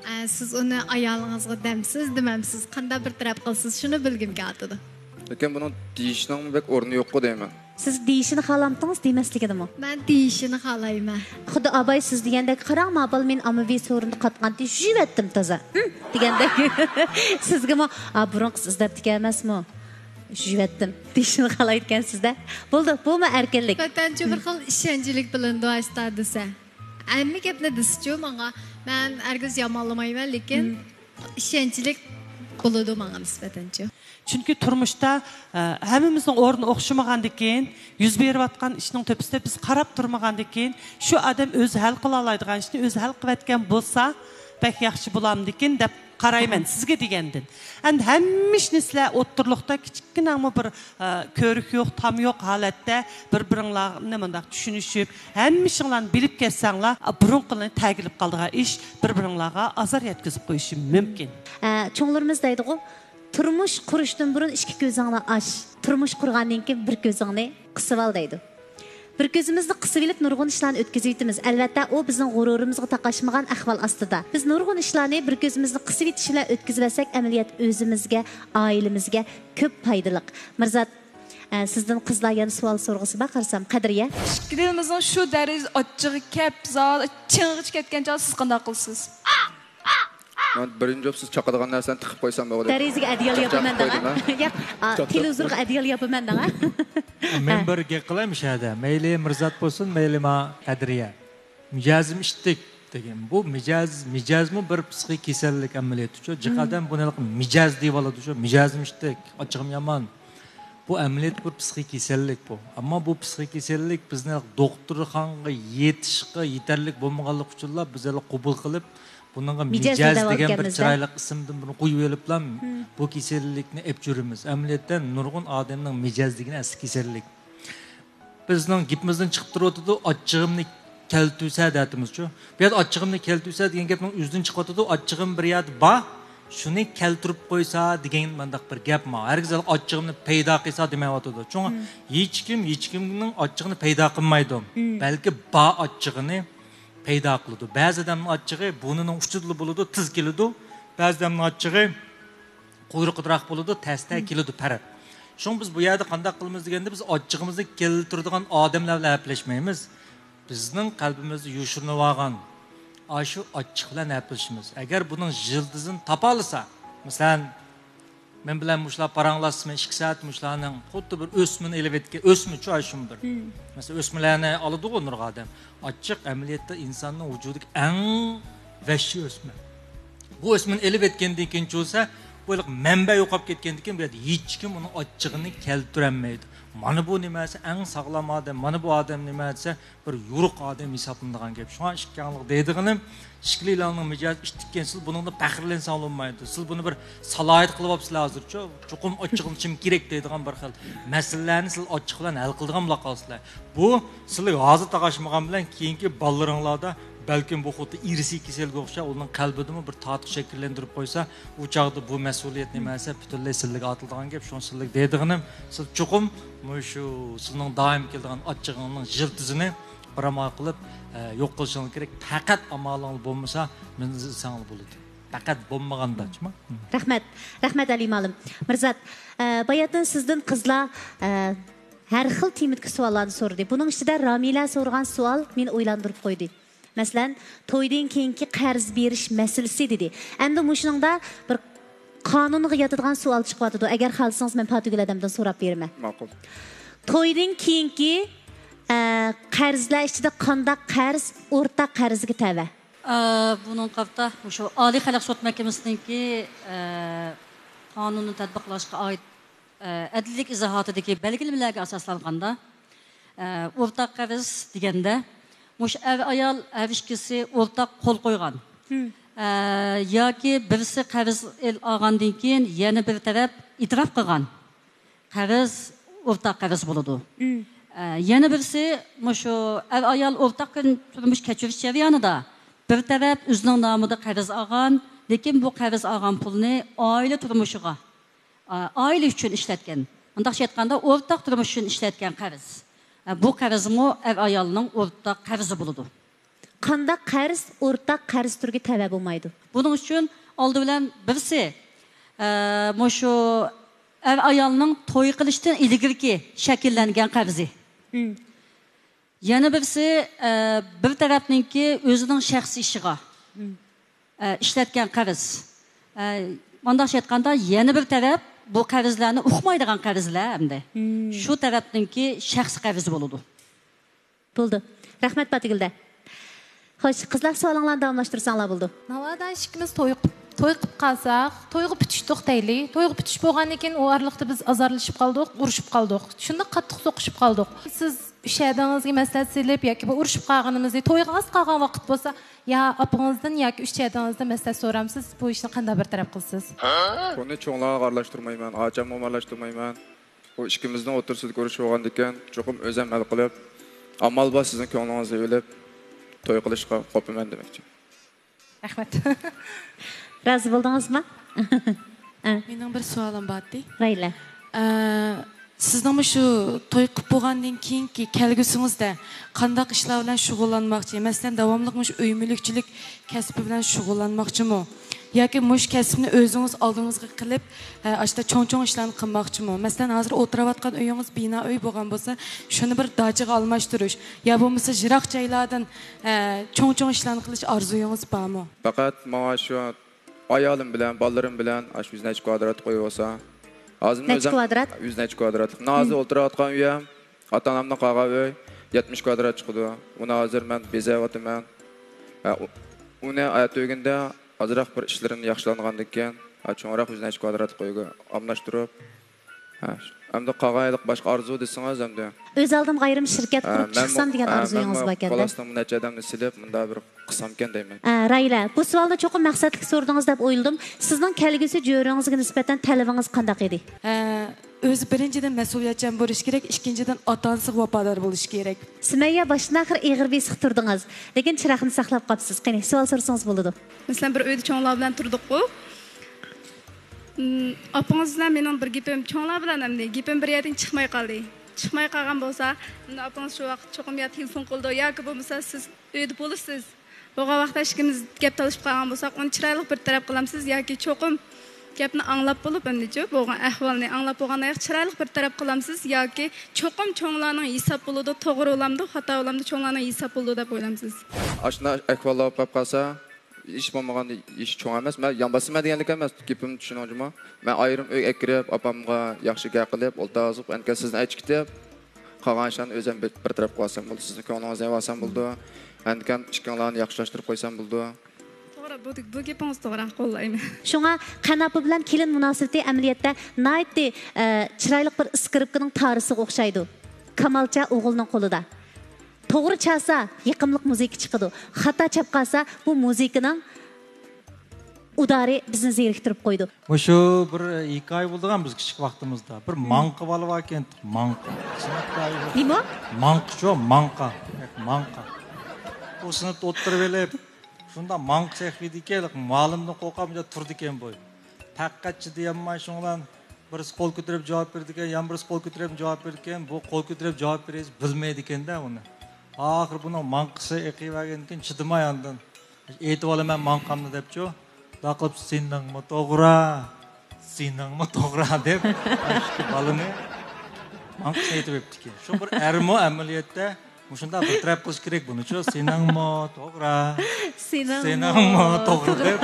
ئە، سىز ئۇنى ئايالىڭىزغا دەمسىز، دېمەمسىز؟ قانداق بىر تەرەپ قىلىسىز؟ شۇنى بىلگۈم كېلىۋاتىدۇ. لېكىن بۇنىڭ دېيىشنىڭمۇ بەك ئورنى يوققۇ دەيمەن. سىز دېيىشىنى خالامتىڭىز، دېمەسلىكىدىمۇ؟ مەن دېيىشىنى خالايمەن. خۇددى ئاباي سىز دېگەندەك، قاراڭ، ما بالا مېنى ئاممىۋى سورۇندا قاتقانتى يۇيۇۋەتتىم تازا. ھىم، دېگەندەك. سىزگىمۇ، ئا، بۇرۇن قىز ئىزدەپتىكەن ئەمەسمۇ؟ يۇيۇۋەتتىم دېيىشنى خالايدىكەنسىز-دە. بولدى، بۇمۇ ئەركىنلىك. ۋەتەنچۇ بىر خىل ئىشەنچلىك بىلىنىدۇ ئاشتا دېسە. ھەممە گەپنى دېسىچۇ ماڭا. مەن ھەرگىز يامانلىمايمەن، لېكىن ئىشەنچلىك بولىدۇ ماڭا نىسبەتەنچۇ. چۈنكى تۇرمۇشتا، ئە، ھەممىمىزنىڭ ئورنى ئوخشىمىغاندىكىن، يۈز بېرىۋاتقان ئىشنىڭ تۆپىسىدە بىز قاراپ تۇرمىغاندىكىن، شۇ ئادەم ئۆزى ھەل قىلالايدىغان ئىشنى ئۆزى ھەل قىلىۋەتكەن بولسا، بەك ياخشى بولامدىكىن دەپ قارايمەن سىزگە دېگەندىن. ئەمدى ھەممە ئىشنى سىلەر ئوتتۇرىلىقتا كىچىككىنەڭمۇ بىر، ئە، كۆرۈك يوق، تام يوق ھالەتتە بىر-بىرىڭلارنى مۇنداق چۈشىنىشىپ، ھەممە ئىشىڭلارنى بىلىپ كەتسەڭلار، ئە، بۇرۇنقىلىرى تەگىلىپ قالىدىغان ئىش بىر-بىرىڭلارغا ئازار يەتكۈزۈپ قويۇشى مۇمكىن. ئە، چوڭلىرىمىز دەيدىغۇ، تۇرمۇش قۇرۇشتىن بۇرۇن ئىككى كۆزۈڭنى ئاچ، تۇرمۇش قۇرغاندىن كېيىن بىر كۆزۈڭنى قىسىۋال دەيدۇ. بىر كۆزىمىزنى قىسىۋېلىپ نۇرغۇن ئىشلارنى ئۆتكۈزۈۋېتىمىز. ئەلۋەتتە، ئۇ بىزنىڭ غۇرۇرىمىزغا تاقاشمىغان ئەھۋال ئاستىدا. بىز نۇرغۇن ئىشلارنى بىر كۆزىمىزنى قىسىۋېتىش بىلەن ئۆتكۈزۈۋەتسەك، ئەمەلىيەتتە ئۆزىمىزگە، ئائىلىمىزگە كۆپ پايدىلىق. مىرزات، ئە، سىزدىن قىزلار يەنە سوئال سورىغۇسى بار، قارىسام، قەدرىيە. ئىككىلىمىزنىڭ شۇ دەرىجىدە ئاچچىقى كەپ، زادى چىڭىغىچە كەتكەن چاغدا سىز قانداق قىلىسىز؟ مەن بىرىنچى بولۇپ سىز چاقىدىغان نەرسىنى تىقىپ قويسام بولغۇدەك. دېرىزىگە ئەدىيال ياپىمەن دەڭە. ياق، ئا، تېلېۋىزورغا ئەدىيال ياپىمەن دەڭە. مەن بىر گەپ قىلاي مۇشۇ يەردە. مەيلى مىرزات بولسۇن، مەيلى ما قەدرىيە. مىجەزىم ئىتتىك دېگەن. بۇ مىجەز، مىجەزمۇ بىر پسىخىك كېسەللىك ئەمەلىيەتتىچۇ. جىق ئادەم بۇنى مىجەز دەۋالىدۇچۇ. مىجەزىم ئىتتىك، ئاچچىقىم يامان. بۇ ئەمەلىيەتتە بىر پسىخىك كېسەللىك بۇ. ئەمما بۇ پسىخىك كېسەللىك بىزنى دوختۇرخانىغا يېتىشقا يېتەرلىك بولمىغانلىقى ئۈچۈنلا بىز ھېلى قوبۇل قىلىپ، بۇنىڭغا مىجەز مىجەز دەپ دېگەن بىر ئالغانمىز-دە. چىرايلىق ئىسىمدىن بۇنى قويۇۋېلىپلا، بۇ كېسەللىكنى ئەپ يۈرىمىز. ئەمەلىيەتتە نۇرغۇن ئادەمنىڭ مىجەز دېگىنى ئەسلى كېسەللىك. بىزنىڭ گېپىمىزدىن چىقىپ تۇرۇۋاتىدۇ، ئاچچىقىمنى كەلتۈرسە دەتىمىزچۇ. بۇ يەردە ئاچچىقىمنى كەلتۈرسە دېگەن گەپنىڭ ئۆزىدىن چىقىۋاتىدۇ، ئاچچىقىم بىر يەردە بار، شۇنى كەلتۈرۈپ قويسا دېگەن مانداق بىر گەپ ماڭا. ھەرگىز ئاچچىقىمنى پەيدا قىلسا دېمەيۋاتىدۇ. شۇڭا ھېچكىم ھېچكىمنىڭ ئاچچىقىنى پەيدا قىلمايدۇ. بەلكى بار ئاچچىقىنى پەيدا قىلىدۇ. بەزى ئادەمنىڭ ئاچچىقى بۇرنىنىڭ ئۇچىدىلا بولىدۇ، تېز كېلىدۇ. بەزى ئادەمنىڭ ئاچچىقى قۇيرۇقىدىراق بولىدۇ، تەستە كېلىدۇ پەرق. شۇڭا بىز بۇ يەردە قانداق قىلىمىز دېگەندە، بىز ئاچچىقىمىزنى كەلتۈرىدىغان ئادەملەر بىلەن ھەپىلەشمەيمىز. بىزنىڭ قەلبىمىزدە يوشۇرۇنۇۋالغان ئاشۇ ئاچچىق بىلەن ھەپىلىشىمىز. ئەگەر بۇنىڭ يىلتىزىنى تاپالىسا، مەسىلەن، مەن بىلەن مۇشۇلار پاراڭلاشسىمۇ ئىككى سائەت مۇشۇلارنىڭ خۇددى بىر ئۆسمىنى ئېلىۋەتكەن، ئۆسمىچۇ ئاشۇمۇ بىر. مەسىلەن، ئۆسمىلەرنى ئالىدىغۇ نۇرغۇن ئادەم. ئاچچىق ئەمەلىيەتتە ئىنساننىڭ ۋۇجۇدىدىكى ئەڭ ۋەھشىي ئۆسمە. بۇ ئۆسمىنى ئېلىپ ئەتكەندىن كېيىن چۈشۈرسە، بۇ ھېلىقى مەنبە يوقاپ كەتكەندىن كېيىن بۇ يەردە ھېچكىم ئۇنىڭ ئاچچىقىنى كەلتۈرەلمەيدۇ. مانا بۇ نېمە دېسە، ئەڭ ساغلام ئادەم، مانا بۇ ئادەم نېمە دېسە، بىر يورۇق ئادەم ھېسابلىنىدىغان گەپ. شۇڭا ئىككىڭلار دەيدىغىنىم، ئىككىلىڭلارنىڭ مىجەزى ئىتتىككەن، سىز بۇنىڭدىن پەخىرلەنسەڭلار بولمايدۇ. سىز بۇنى بىر سالاھىيەت قىلىۋاپسىلەر ھازىرچۇ. چوقۇم ئاچچىقلىنىشىم كېرەك دەيدىغان بىر خىل مەسىلىلەرنى سىز ئاچچىق بىلەن ھەل قىلىدىغان بولاقالىسىلەر. بۇ سىلىگە ھازىر تاقاشمىغان بىلەن كېيىنكى بالىلىرىڭلاردا بەلكىم بۇ خۇددى ئىرسىي كېسەلگە ئوخشاپ، ئۇنىڭ قەلبىدىمۇ بىر تارتۇق شەكىللەندۈرۈپ قويسا، ئۇ چاغدا بۇ مەسئۇلىيەت نېمە دېسە، پۈتۈنلەي سىلىگە ئارتىلىدىغان گەپ. شۇڭا سىلىگە دەيدىغىنىم، سىز چوقۇم مۇشۇ سىزنىڭ دائىم كېلىدىغان ئاچچىقىڭنىڭ يىلتىزىنى بىر ئامال قىلىپ، ئە، يوق قىلىشىڭلار كېرەك. پەقەت ئامالىڭلار بولمىسا، مېنى ئىزدىسەڭلار بولىدۇ. پەقەت بولمىغاندا، چۈما؟ رەھمەت، رەھمەت، ئەلى مۇئەللىم. مىرزات، ئە، باياتىن سىزدىن قىزلار، ئە، ھەر خىل تېمىدىكى سوئاللارنى سورىدى. بۇنىڭ ئىچىدە رامىلە سورىغان سوئال مېنى ئويلاندۇرۇپ قويدى. مەسىلەن، تويدىن كېيىنكى قەرز بېرىش مەسىلىسى دېدى. ئەمدى مۇشۇنىڭدا بىر قانۇنغا ياتىدىغان سوئال چىقىۋاتىدۇ. ئەگەر خالىسىڭىز، مەن پاتىگۈل ھەدەمدىن سوراپ بېرىمەن. ماقۇل. تويدىن كېيىنكى، ئە، قەرزلەر ئىچىدە قانداق قەرز ئورتاق قەرزگە تەۋە؟ ئە، بۇنىڭغا قارىتا مۇشۇ ئالىي خەلق سوت مەھكىمىسىنىڭكى، ئە، قانۇننى تەتبىقلاشقا ئائىت، ئە، ئەدلىيلىك ئىزاھاتىدىكى بەلگىلىمىلەرگە ئاساسلانغاندا، ئە، ئورتاق قەرز دېگەندە، مۇشۇ ئەر-ئايال ھەر ئىككىسى ئورتاق قول قويغان. ئە، ياكى بىرسى قەرز ئېل-، ئالغاندىن كېيىن يەنە بىر تەرەپ ئېتىراپ قىلغان قەرز ئورتاق قەرز بولىدۇ. ئە، يەنە بىرسى مۇشۇ ئەر-ئايال ئورتاق تۇرمۇش كەچۈرۈش جەريانىدا بىر تەرەپ ئۆزىنىڭ نامىدا قەرز ئالغان، لېكىن بۇ قەرز ئالغان پۇلنى ئائىلە تۇرمۇشىغا، ئا، ئائىلە ئۈچۈن ئىشلەتكەن. مۇنداقچە ئېيتقاندا، ئورتاق تۇرمۇش ئۈچۈن ئىشلەتكەن قەرز. ئە، بۇ قەرزمۇ ئەر-ئايالنىڭ ئورتاق قەرزى بولىدۇ. قانداق قەرز ئورتاق قەرز تۈرىگە تەۋە بولمايدۇ؟ بۇنىڭ ئۈچۈن ئالدى بىلەن بىرسى، ئە، مۇشۇ ئەر-ئايالنىڭ توي قىلىشتىن ئىلگىرىكى شەكىللەنگەن قەرزى. يەنە بىرسى، ئە، بىر تەرەپنىڭكى ئۆزىنىڭ شەخسىي ئىشىغا، ئە، ئىشلەتكەن قەرز. ئە، مۇنداقچە ئېيتقاندا، يەنە بىر تەرەپ بۇ قەرزلەرنى ئۇقمايدىغان قەرزلەر ئەمدى. شۇ تەرەپنىڭكى شەخسىي قەرزى بولىدۇ. بولدى. رەھمەت، پاتىگۈلدە. خوش، قىزلار، سوئالىڭلارنى داۋاملاشتۇرساڭلار بولىدۇ. ناۋادا ئىككىمىز توي قىپ-، توي قىپ قالساق، تويغا پۈتۈشتۇق دەيلى. تويغا پۈتۈش بولغاندىن كېيىن ئۇ ئارىلىقتا بىز ئازارلىشىپ قالدۇق، ئۇرۇشۇپ قالدۇق. شۇنداق قاتتىق سوقۇشۇپ قالدۇق. سىز ئۈچ ھەدىڭىزگە مەسلىھەت سېلىپ ياكى بۇ ئۇرۇشۇپ قالغىنىمىزنى، تويغا ئاز قالغان ۋاقىت بولسا، يا ئاپىڭىزدىن ياكى ئۈچ ھەدىڭىزدىن مەسلىھەت سورامسىز، بۇ ئىشنى قانداق بىر تەرەپ قىلىسىز؟ بۇنى چوڭلارغا ئارىلاشتۇرمايمەن، ئاچامغىمۇ ئارىلاشتۇرمايمەن. بۇ ئىككىمىزنىڭ ئوتتۇرىسىدا ئۇرۇش بولغاندىكىن، چوقۇم ئۆزۈم ھەل قىلىپ، ئامال بار سىزنىڭ كۆڭلىڭىزنى ئېلىپ، توي قىلىشقا قوپىمەن دېمەكچى. رەھمەت. رازى بولدىڭىزمۇ؟ ئە. مېنىڭ بىر سوئالىم بار ئىدى. رايلە. ئە، سىزنىڭ مۇشۇ توي قىپ بولغاندىن كېيىنكى كەلگۈسىڭىزدە قانداق ئىشلار بىلەن شۇغۇللانماقچى؟ مەسىلەن، داۋاملىق مۇشۇ ئۆي مۈلۈكچىلىك كەسپى بىلەن شۇغۇللانماقچىمۇ؟ ياكى مۇشۇ كەسىپنى ئۆزىڭىز ئالدىڭىزغا قىلىپ، ئە، ئاشتا چوڭ-چوڭ ئىشلارنى قىلماقچىمۇ؟ مەسىلەن، ھازىر ئولتۇرۇۋاتقان ئۆيىڭىز بىنا ئۆي بولغان بولسا، شۇنى بىر داچىغا ئالماشتۇرۇش يا بولمىسا يىراق جايلاردىن، ئە، چوڭ-چوڭ ئىشلارنى قىلىش ئارزۇيىڭىز بارمۇ؟ پەقەت ماڭا شۇ ئايالىم بىلەن، بالىلىرىم بىلەن ئاشۇ يۈز نەچچە كۋادراتلىق ئۆي بولسا. ھازىر نەچچە ئۆزۈم كۋادرات؟ يۈز نەچچە كۋادراتلىق. مانا ھازىر ئولتۇرۇۋاتقان ئۆيۈم، ئاتا-ئانامنىڭ قالغان ئۆي، يەتمىش كۋادرات چىقىدۇ. ئۇنى ھازىر مەن بېزەۋاتىمەن. ھە، ئۇ-، ئۇنى ئەتە ئۆگۈندە ئازراق بىر ئىشلىرىم ياخشىلانغاندىن كېيىن، ھە، چوڭراق يۈز نەچچە كۋادراتلىق ئۆيگە ئالماشتۇرۇپ، ھە، ئەمدى قالغان ھېلىقى باشقا ئارزۇ دېسىڭىز ئەمدى. ئۆز ئالدىمغا ئايرىم شىركەت قۇرۇپ چىقسام دېگەن ئارزۇيىڭىز باركەن-دە. قولئاستىمغا نەچچە ئادەمنى سېلىپ، مۇنداق بىر قىلسامكەن دەيمەن. ئە، رايلە، بۇ سوئالنى چوقۇم مەقسەتلىك سورىدىڭىز دەپ ئويلىدىم. سىزنىڭ كەلگۈسى جۆرىڭىزگە نىسبەتەن تەلىپىڭىز قانداق ئىدى؟ ئە، ئۆزى بىرىنچىدىن مەسئۇلىيەتچان بولۇشى كېرەك، ئىككىنچىدىن ئاتا-ئانىسىغا ۋاپادار بولۇشى كېرەك. سۈمەييە، باشتىن ئاخىر ئېغىر بېسىق تۇردىڭىز، لېكىن چىراغنى ساقلاپ قاپسىز. قېنى، سوئال سورىسىڭىز بولىدۇ. مەسىلەن، بىر ئۆيدە چوڭلار بىلەن تۇردۇققۇ. ئىم، ئاپىڭىز بىلەن مېنىڭ بىر گېپىم، چوڭلار بىلەن ئەمدى گېپىم بىر يەردىن چىقماي قالدى. چىقماي قالغان بولسا، ئەمدى ئاپىڭىز شۇ ۋاقىت چوقۇم يا تېلېفون قىلىدۇ ياكى بولمىسا سىز ئۆيدە بولىسىز. بولغان ۋاقىتتا ئىككىمىز گەپ تالىشىپ قالغان بولساق، ئۇنى چىرايلىق بىر تەرەپ قىلامسىز ياكى چوقۇم گەپنى ئاڭلاپ بولۇپ، ئەمدىچۇ بولغان ئەھۋالنى ئاڭلاپ بولغاندىن كېيىن چىرايلىق بىر تەرەپ قىلامسىز ياكى چوقۇم چوڭلارنىڭ ھېساب بولىدۇ، توغرا بولامدۇ، خاتا بولامدۇ، چوڭلارنىڭ ھېساب بولىدۇ دەپ ئويلامسىز؟ ئاشۇنداق ئەھۋاللار بولۇپ قالسا، ھېچ بولمىغاندا ھېچ چوڭ ئەمەس. مەن يان باسىمەن دېگەنلىك ئەمەس، گېپىمنى چۈشىنىڭ جۇمۇ. مەن ئايرىم ئۆيگە ئەكىرىپ، ئاپامغا ياخشى گەپ قىلىپ، ئولتۇرغۇزۇپ، ئەنكەن سىزنى ئەچىكىتىپ، قالغان ئىشلارنى ئۆزۈم بىر، بىر تەرەپ قىلىۋالسام بولىدۇ، سىزنىڭ كۆڭلىڭىزنى ئېلىۋالسام بولىدۇ. ئەنكەن ئىككىڭلارنى ياخشىلاشتۇرۇپ قويسام بولىدۇ. توغرا، بۇ، بۇ گېپىڭىز توغرا، قوللايمەن. شۇڭا قەن ئاپا بىلەن كېلىن مۇناسىۋىتى ئەمەلىيەتتە ناھايىتى، ئە، چىرايلىق بىر ئىسكىرىپكىنىڭ تارىسىغا ئوخشايدۇ. كامالچا ئوغۇلنىڭ قولىدا. توغرا چالسا، يېقىملىق مۇزىكا چىقىدۇ. خاتا چاپ قالسا، بۇ مۇزىكىنىڭ ئۇدارى بىزنى زېرىكتۈرۈپ قويىدۇ. مۇشۇ بىر ھېكايە بولىدىغان بىز كىچىك ۋاقتىمىزدا. بىر ماڭقا بالا باركەن، ماڭقا. سىنىپتا نېمە؟ ماڭقىچۇ، ماڭقا. ماڭقا. ئۇ سىنىپتا ئولتۇرۇۋېلىپ، شۇنداق ماڭقا چېقىۋىدىكەن، مۇئەللىمدىن قورقۇپ، مۇنداق تۇرىدىكەن بۇ. پەقەت چىدىيالماي شۇڭلان بىرسى قول كۆتۈرۈپ جاۋاب بېرىدىكەن، يەنە بىرسى قول كۆتۈرۈپ جاۋاب بېرىدىكەن. بۇ قول كۆتۈرۈپ جاۋاب بېرىش بىلمەيدىكەندە ئۇنى. ئاخىر بۇنىڭ ماڭقىسى ئېقىۋەرگەندىن كېيىن چىدىماي ئاندىن، ئېيتىۋالىمەن ماڭقامنى دەپچۇ. داقىلىپ سېنىڭمۇ توغرا، سېنىڭمۇ توغرا دەپ، ئاشۇ بالىنى ماڭقىسىنى ئېيتىۋېپتىكەن. شۇ بىر ئەرمۇ ئەمەلىيەتتە مۇشۇنداق بىر تەرەپ قىلىش كېرەك بۇنىچۇ. سېنىڭمۇ توغرا، سېنىڭمۇ سېنىڭمۇ توغرا توغرا دەپ.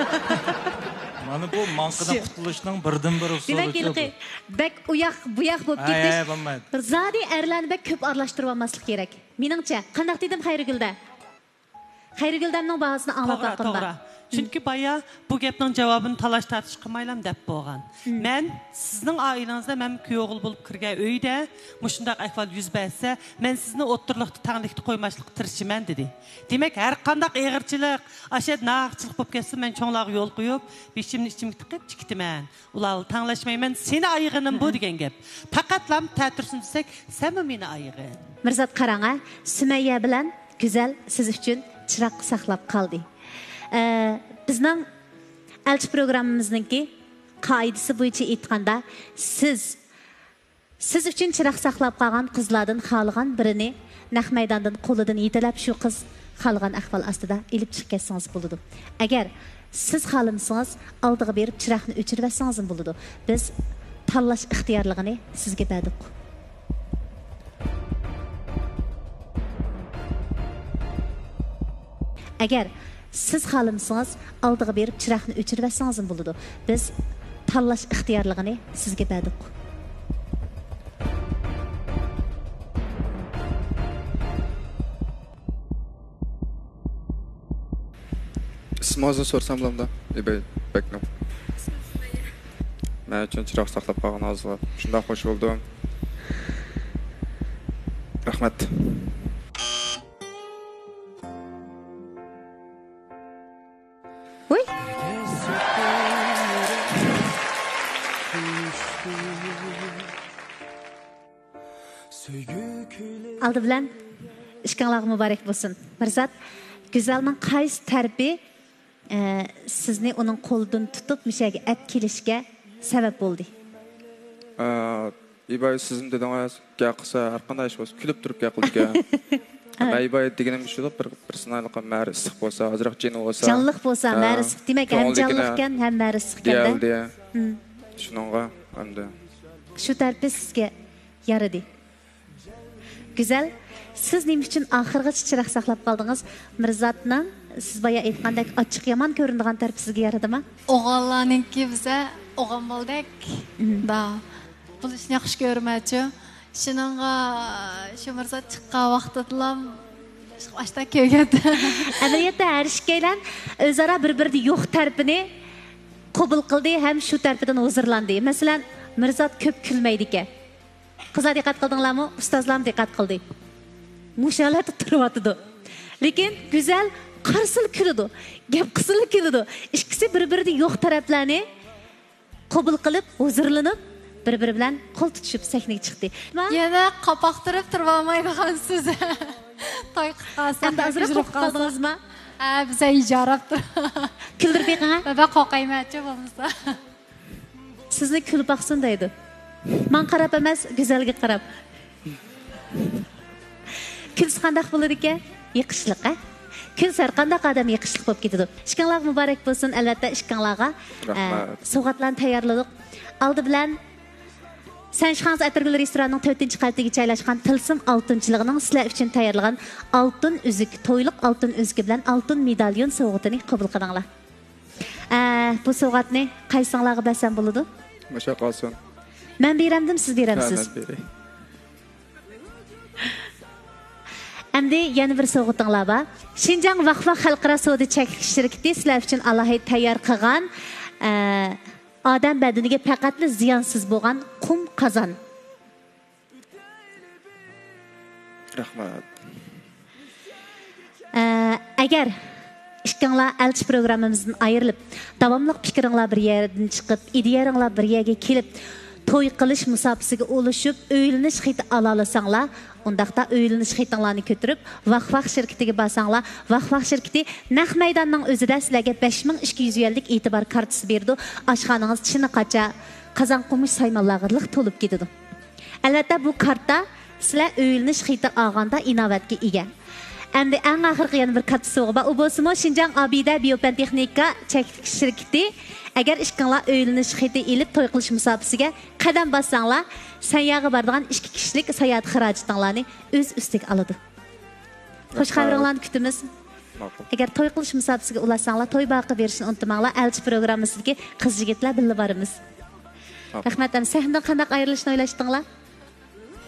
مانا بۇ ماڭقىدىن قۇتۇلۇشنىڭ بىردىنبىر ئۇسۇلى. دېمەك، ھېلىقى بەك ئۇياق، بۇياق بولۇپ كېتىش. ھەي، ھەي، بولمايدۇ. زادى ئەرلەرنى بەك كۆپ ئارىلاشتۇرۇۋالماسلىق كېرەك. مېنىڭچە، قانداق دېدىم، خەيرىگۈلدە؟ خەيرىگۈلدەمنىڭ باھاسىنى ئاڭلاپ باققىنىدا. توغرا. چۈنكى بايا بۇ گەپنىڭ جاۋابىنى تالاش-تارتىش قىلمايلا دەپ بولغان. مەن سىزنىڭ ئائىلىڭىزدە مەن كۈيئوغۇل بولۇپ كىرگەن ئۆيدە مۇشۇنداق ئەھۋال يۈز بەرسە، مەن سىزنى ئوتتۇرىلىقتا تەڭلىكتە قويماسلىققا تىرىشىمەن، دېدى. دېمەك، ھەر قانداق ئېغىرچىلىق، ئاشۇ ناھەقچىلىق بولۇپ كەتسە، مەن چوڭلارغا يول قويۇپ، بېشىمنى ئىچىمگە تىقىپ چىقىتىمەن. ئۇلار تەڭلەشمەيمەن، سېنى ئايىغىنىم بۇ دېگەن گەپ. پەقەتلا تەتۈرسۈن دېسەك، سەنمۇ مېنى ئايىغىن. مىرزات، قاراڭ ھە، سۈمەييە بىلەن گۈزەل سىز ئۈچۈن چىراغ ساقلاپ قالدى. ئە، بىزنىڭ ئەلچى پروگراممىمىزنىڭكى قائىدىسى بويىچە ئېيتقاندا، سىز، سىز ئۈچۈن چىراغ ساقلاپ قالغان قىزلاردىن خالىغان بىرىنى نەق مەيداندىن قولىدىن يېتىلەپ، شۇ قىز خالىغان ئەھۋال ئاستىدا ئېلىپ چىقىپ كەتسىڭىز بولىدۇ. ئەگەر سىز خالىمىسىڭىز، ئالدىغا بېرىپ چىراغنى ئۆچۈرۈۋەتسىڭىزمۇ بولىدۇ. بىز تاللاش ئىختىيارلىقىنى سىزگە بەردۇق. ئەگەر سىز خالىمىسىڭىز، ئالدىغا بېرىپ چىراغنى ئۆچۈرۈۋەتسىڭىزمۇ بولىدۇ. بىز تاللاش ئىختىيارلىقىنى سىزگە بەردۇق. ئىسمىڭىزنى سورىسام بولامدۇ؟ ئىباي بەكنىڭ. مەن ئۈچۈن چىراغ ساقلاپ قالغىنىڭىزغا شۇنداق خوش بولدۇم. رەھمەت. ۋوي. ئالدى بىلەن ئىككىڭلارغا مۇبارەك بولسۇن. مىرزات، گۈزەلنىڭ قايسى تەرىپى، ئە، سىزنى ئۇنىڭ قولىدىن تۇتۇپ مۇشۇ يەرگە ئەپ كېلىشكە سەۋەب بولدى؟ ئە، ئىباي سىزمۇ دېدىڭىز، گەپ قىلسا ھەر قانداق ئىش بولسا كۈلۈپ تۇرۇپ گەپ قىلىدىكەن. مەن ئىباي دېگىنىم شۇ، بىر، بىر سىنايلىقى مەرى ئىسسىق بولسا، ئازراق جېنى بولسا. جانلىق بولسا، ھە، مەرى ئىسسىق. دېمەك، ھەم كۆڭلىدىكىنى جانلىقكەن، ھەم مەرى ئىسسىقكەن-دە. دېيەلدى. شۇنىڭغا ئەمدى. شۇ تەرىپى سىزگە يارىدى. گۈزەل، سىز نېمە ئۈچۈن ئاخىرغىچە چىراغ ساقلاپ قالدىڭىز؟ مىرزاتنىڭ سىز بايا ئېيتقاندەك ئاچچىقى يامان كۆرۈنىدىغان تەرىپى سىزگە يارىدىمۇ؟ ئوغۇللارنىڭكى بىزە ئوغۇل بالىدەك دا بولۇشنى ياخشى كۆرىمەنچۇ. شۇنىڭغا شۇ مىرزات چىققان ۋاقتىدىلا ئاشتا كۆرگەن. ئەمەلىيەتتە ھەر ئىككىيلەن ئۆزئارا بىر-بىرىدە يوق تەرىپىنى قوبۇل قىلدى ھەم شۇ تەرىپىدىن ھۇزۇرلاندى. مەسىلەن، مىرزات كۆپ كۈلمەيدىكەن. قىزلار دىققەت قىلدىڭلارمۇ؟ ئۇستازلارمۇ دىققەت قىلدى. مۇشۇ ھالەتتە تۇرۇۋاتىدۇ. لېكىن گۈزەل قارىسىلا كۈلىدۇ، گەپ قىلسىلا كۈلىدۇ. ئىككىسى بىر-بىرىدە يوق تەرەپلەرنى قوبۇل قىلىپ، ھۇزۇرلىنىپ، بىر-بىرى بىلەن قول تۇتۇشۇپ سەھنىگە چىقتى. يەنە قاپاقتۇرۇپ تۇرۇۋالمايدىغانسىز. توي قىلىپ قالسا ئەمدى ئازراق قورقۇپ قالدىڭىزمۇ؟ ھە، بىزە ھىجاراپ تۇر. كۈلدۈرۈپ بېقىڭ ھە. بەبە قورقايمەنچۇ بولمىسا. سىزنى كۈلۈپ باقسۇن دەيدۇ. ماڭا قاراپ ئەمەس، گۈزەلگە قاراپ. كۈلسە قانداق بولىدىكەن؟ يېقىشلىق، ھە؟ كۈلسە ھەر قانداق ئادەم يېقىشلىق بولۇپ كېتىدۇ. ئىككىڭلارغا مۇبارەك بولسۇن، ئەلۋەتتە، ئىككىڭلارغا، ئە، رەھمەت. سوۋغاتلارنى تەييارلىدۇق. ئالدى بىلەن سەنشىخاڭزى ئەتىرگۈل رېستورانىنىڭ تۆتىنچى قەۋىتىگە جايلاشقان تىلسىم ئالتۇنچىلىقىنىڭ سىلەر ئۈچۈن تەييارلىغان ئالتۇن ئۈزۈك، تويلۇق ئالتۇن ئۈزۈكى بىلەن ئالتۇن مېداليون سوۋغىتىنى قوبۇل قىلىڭلار. ئە، بۇ سوۋغاتنى قايسىڭلارغا بەرسەم بولىدۇ؟ مۇشۇ قالسۇن. مەن بېرەمدىم، سىز بېرەمسىز؟ ھە، مەن بېرەي. ئەمدى يەنە بىر سوۋغىتىڭلار بار. شىنجاڭ ۋاھ ۋاھ خەلقئارا سودا چەكلىك شىركىتى سىلەر ئۈچۈن ئالاھىدە تەييار قىلغان، ئە، ئادەم بەدىنىگە پەقەتلا زىيانسىز بولغان قۇم قازان. رەھمەت. ئە، ئەگەر ئىككىڭلار ئەلچى پروگراممىمىزدىن ئايرىلىپ، داۋاملىق پىكرىڭلار بىر يەردىن چىقىپ، ئىدىيەلىرىڭلار بىر يەرگە كېلىپ، توي قىلىش مۇساپىسىگە ئۇلىشىپ، ئۆيلىنىش خېتى ئالالىساڭلار، ئۇنداقتا ئۆيلىنىش خېتىڭلارنى كۆتۈرۈپ، ۋاھ ۋاھ شىركىتىگە بارساڭلار، ۋاھ ۋاھ شىركىتى نەق مەيداننىڭ ئۆزىدە سىلەرگە بەش مىڭ ئىككى يۈز يۈەنلىك ئېتىبار كارتىسى بېرىدۇ. ئاشخانىڭىز چىنە قاچا، قازان قومۇش سايمانلارغا لىق تولۇپ كېتىدۇ. ئەلۋەتتە، بۇ كارتا سىلەر ئۆيلىنىش خېتى ئالغاندا ئىناۋەتكە ئىگە. ئەمدى ئەڭ ئاخىرقى يەنە بىر كاتتا سوۋغا بار. ئۇ بولسىمۇ شىنجاڭ ئابىدە بىيوپەن تېخنىكا چەكلىك شىركىتى. ئەگەر ئىككىڭلار ئۆيلىنىش خېتى ئېلىپ توي قىلىش مۇساپىسىگە قەدەم باسساڭلار، سەنياغا بارىدىغان ئىككى كىشىلىك ساياھەت خىراجىتىڭلارنى ئۆز ئۈستىگە ئالىدۇ. خوش خەۋىرىڭلارنى كۈتىمىز. ماقۇل. ئەگەر توي قىلىش مۇساپىسىگە ئۇلاشساڭلار، توي باغىغا بېرىشنى ئۇنتۇماڭلار. ئەلچى پروگراممىسىدىكى قىز يىگىتلەر بىللە بارىمىز. ماقۇل. رەھمەت، ئەمدى سەھنىدىن قانداق ئايرىلىشنى ئويلاشتىڭلار؟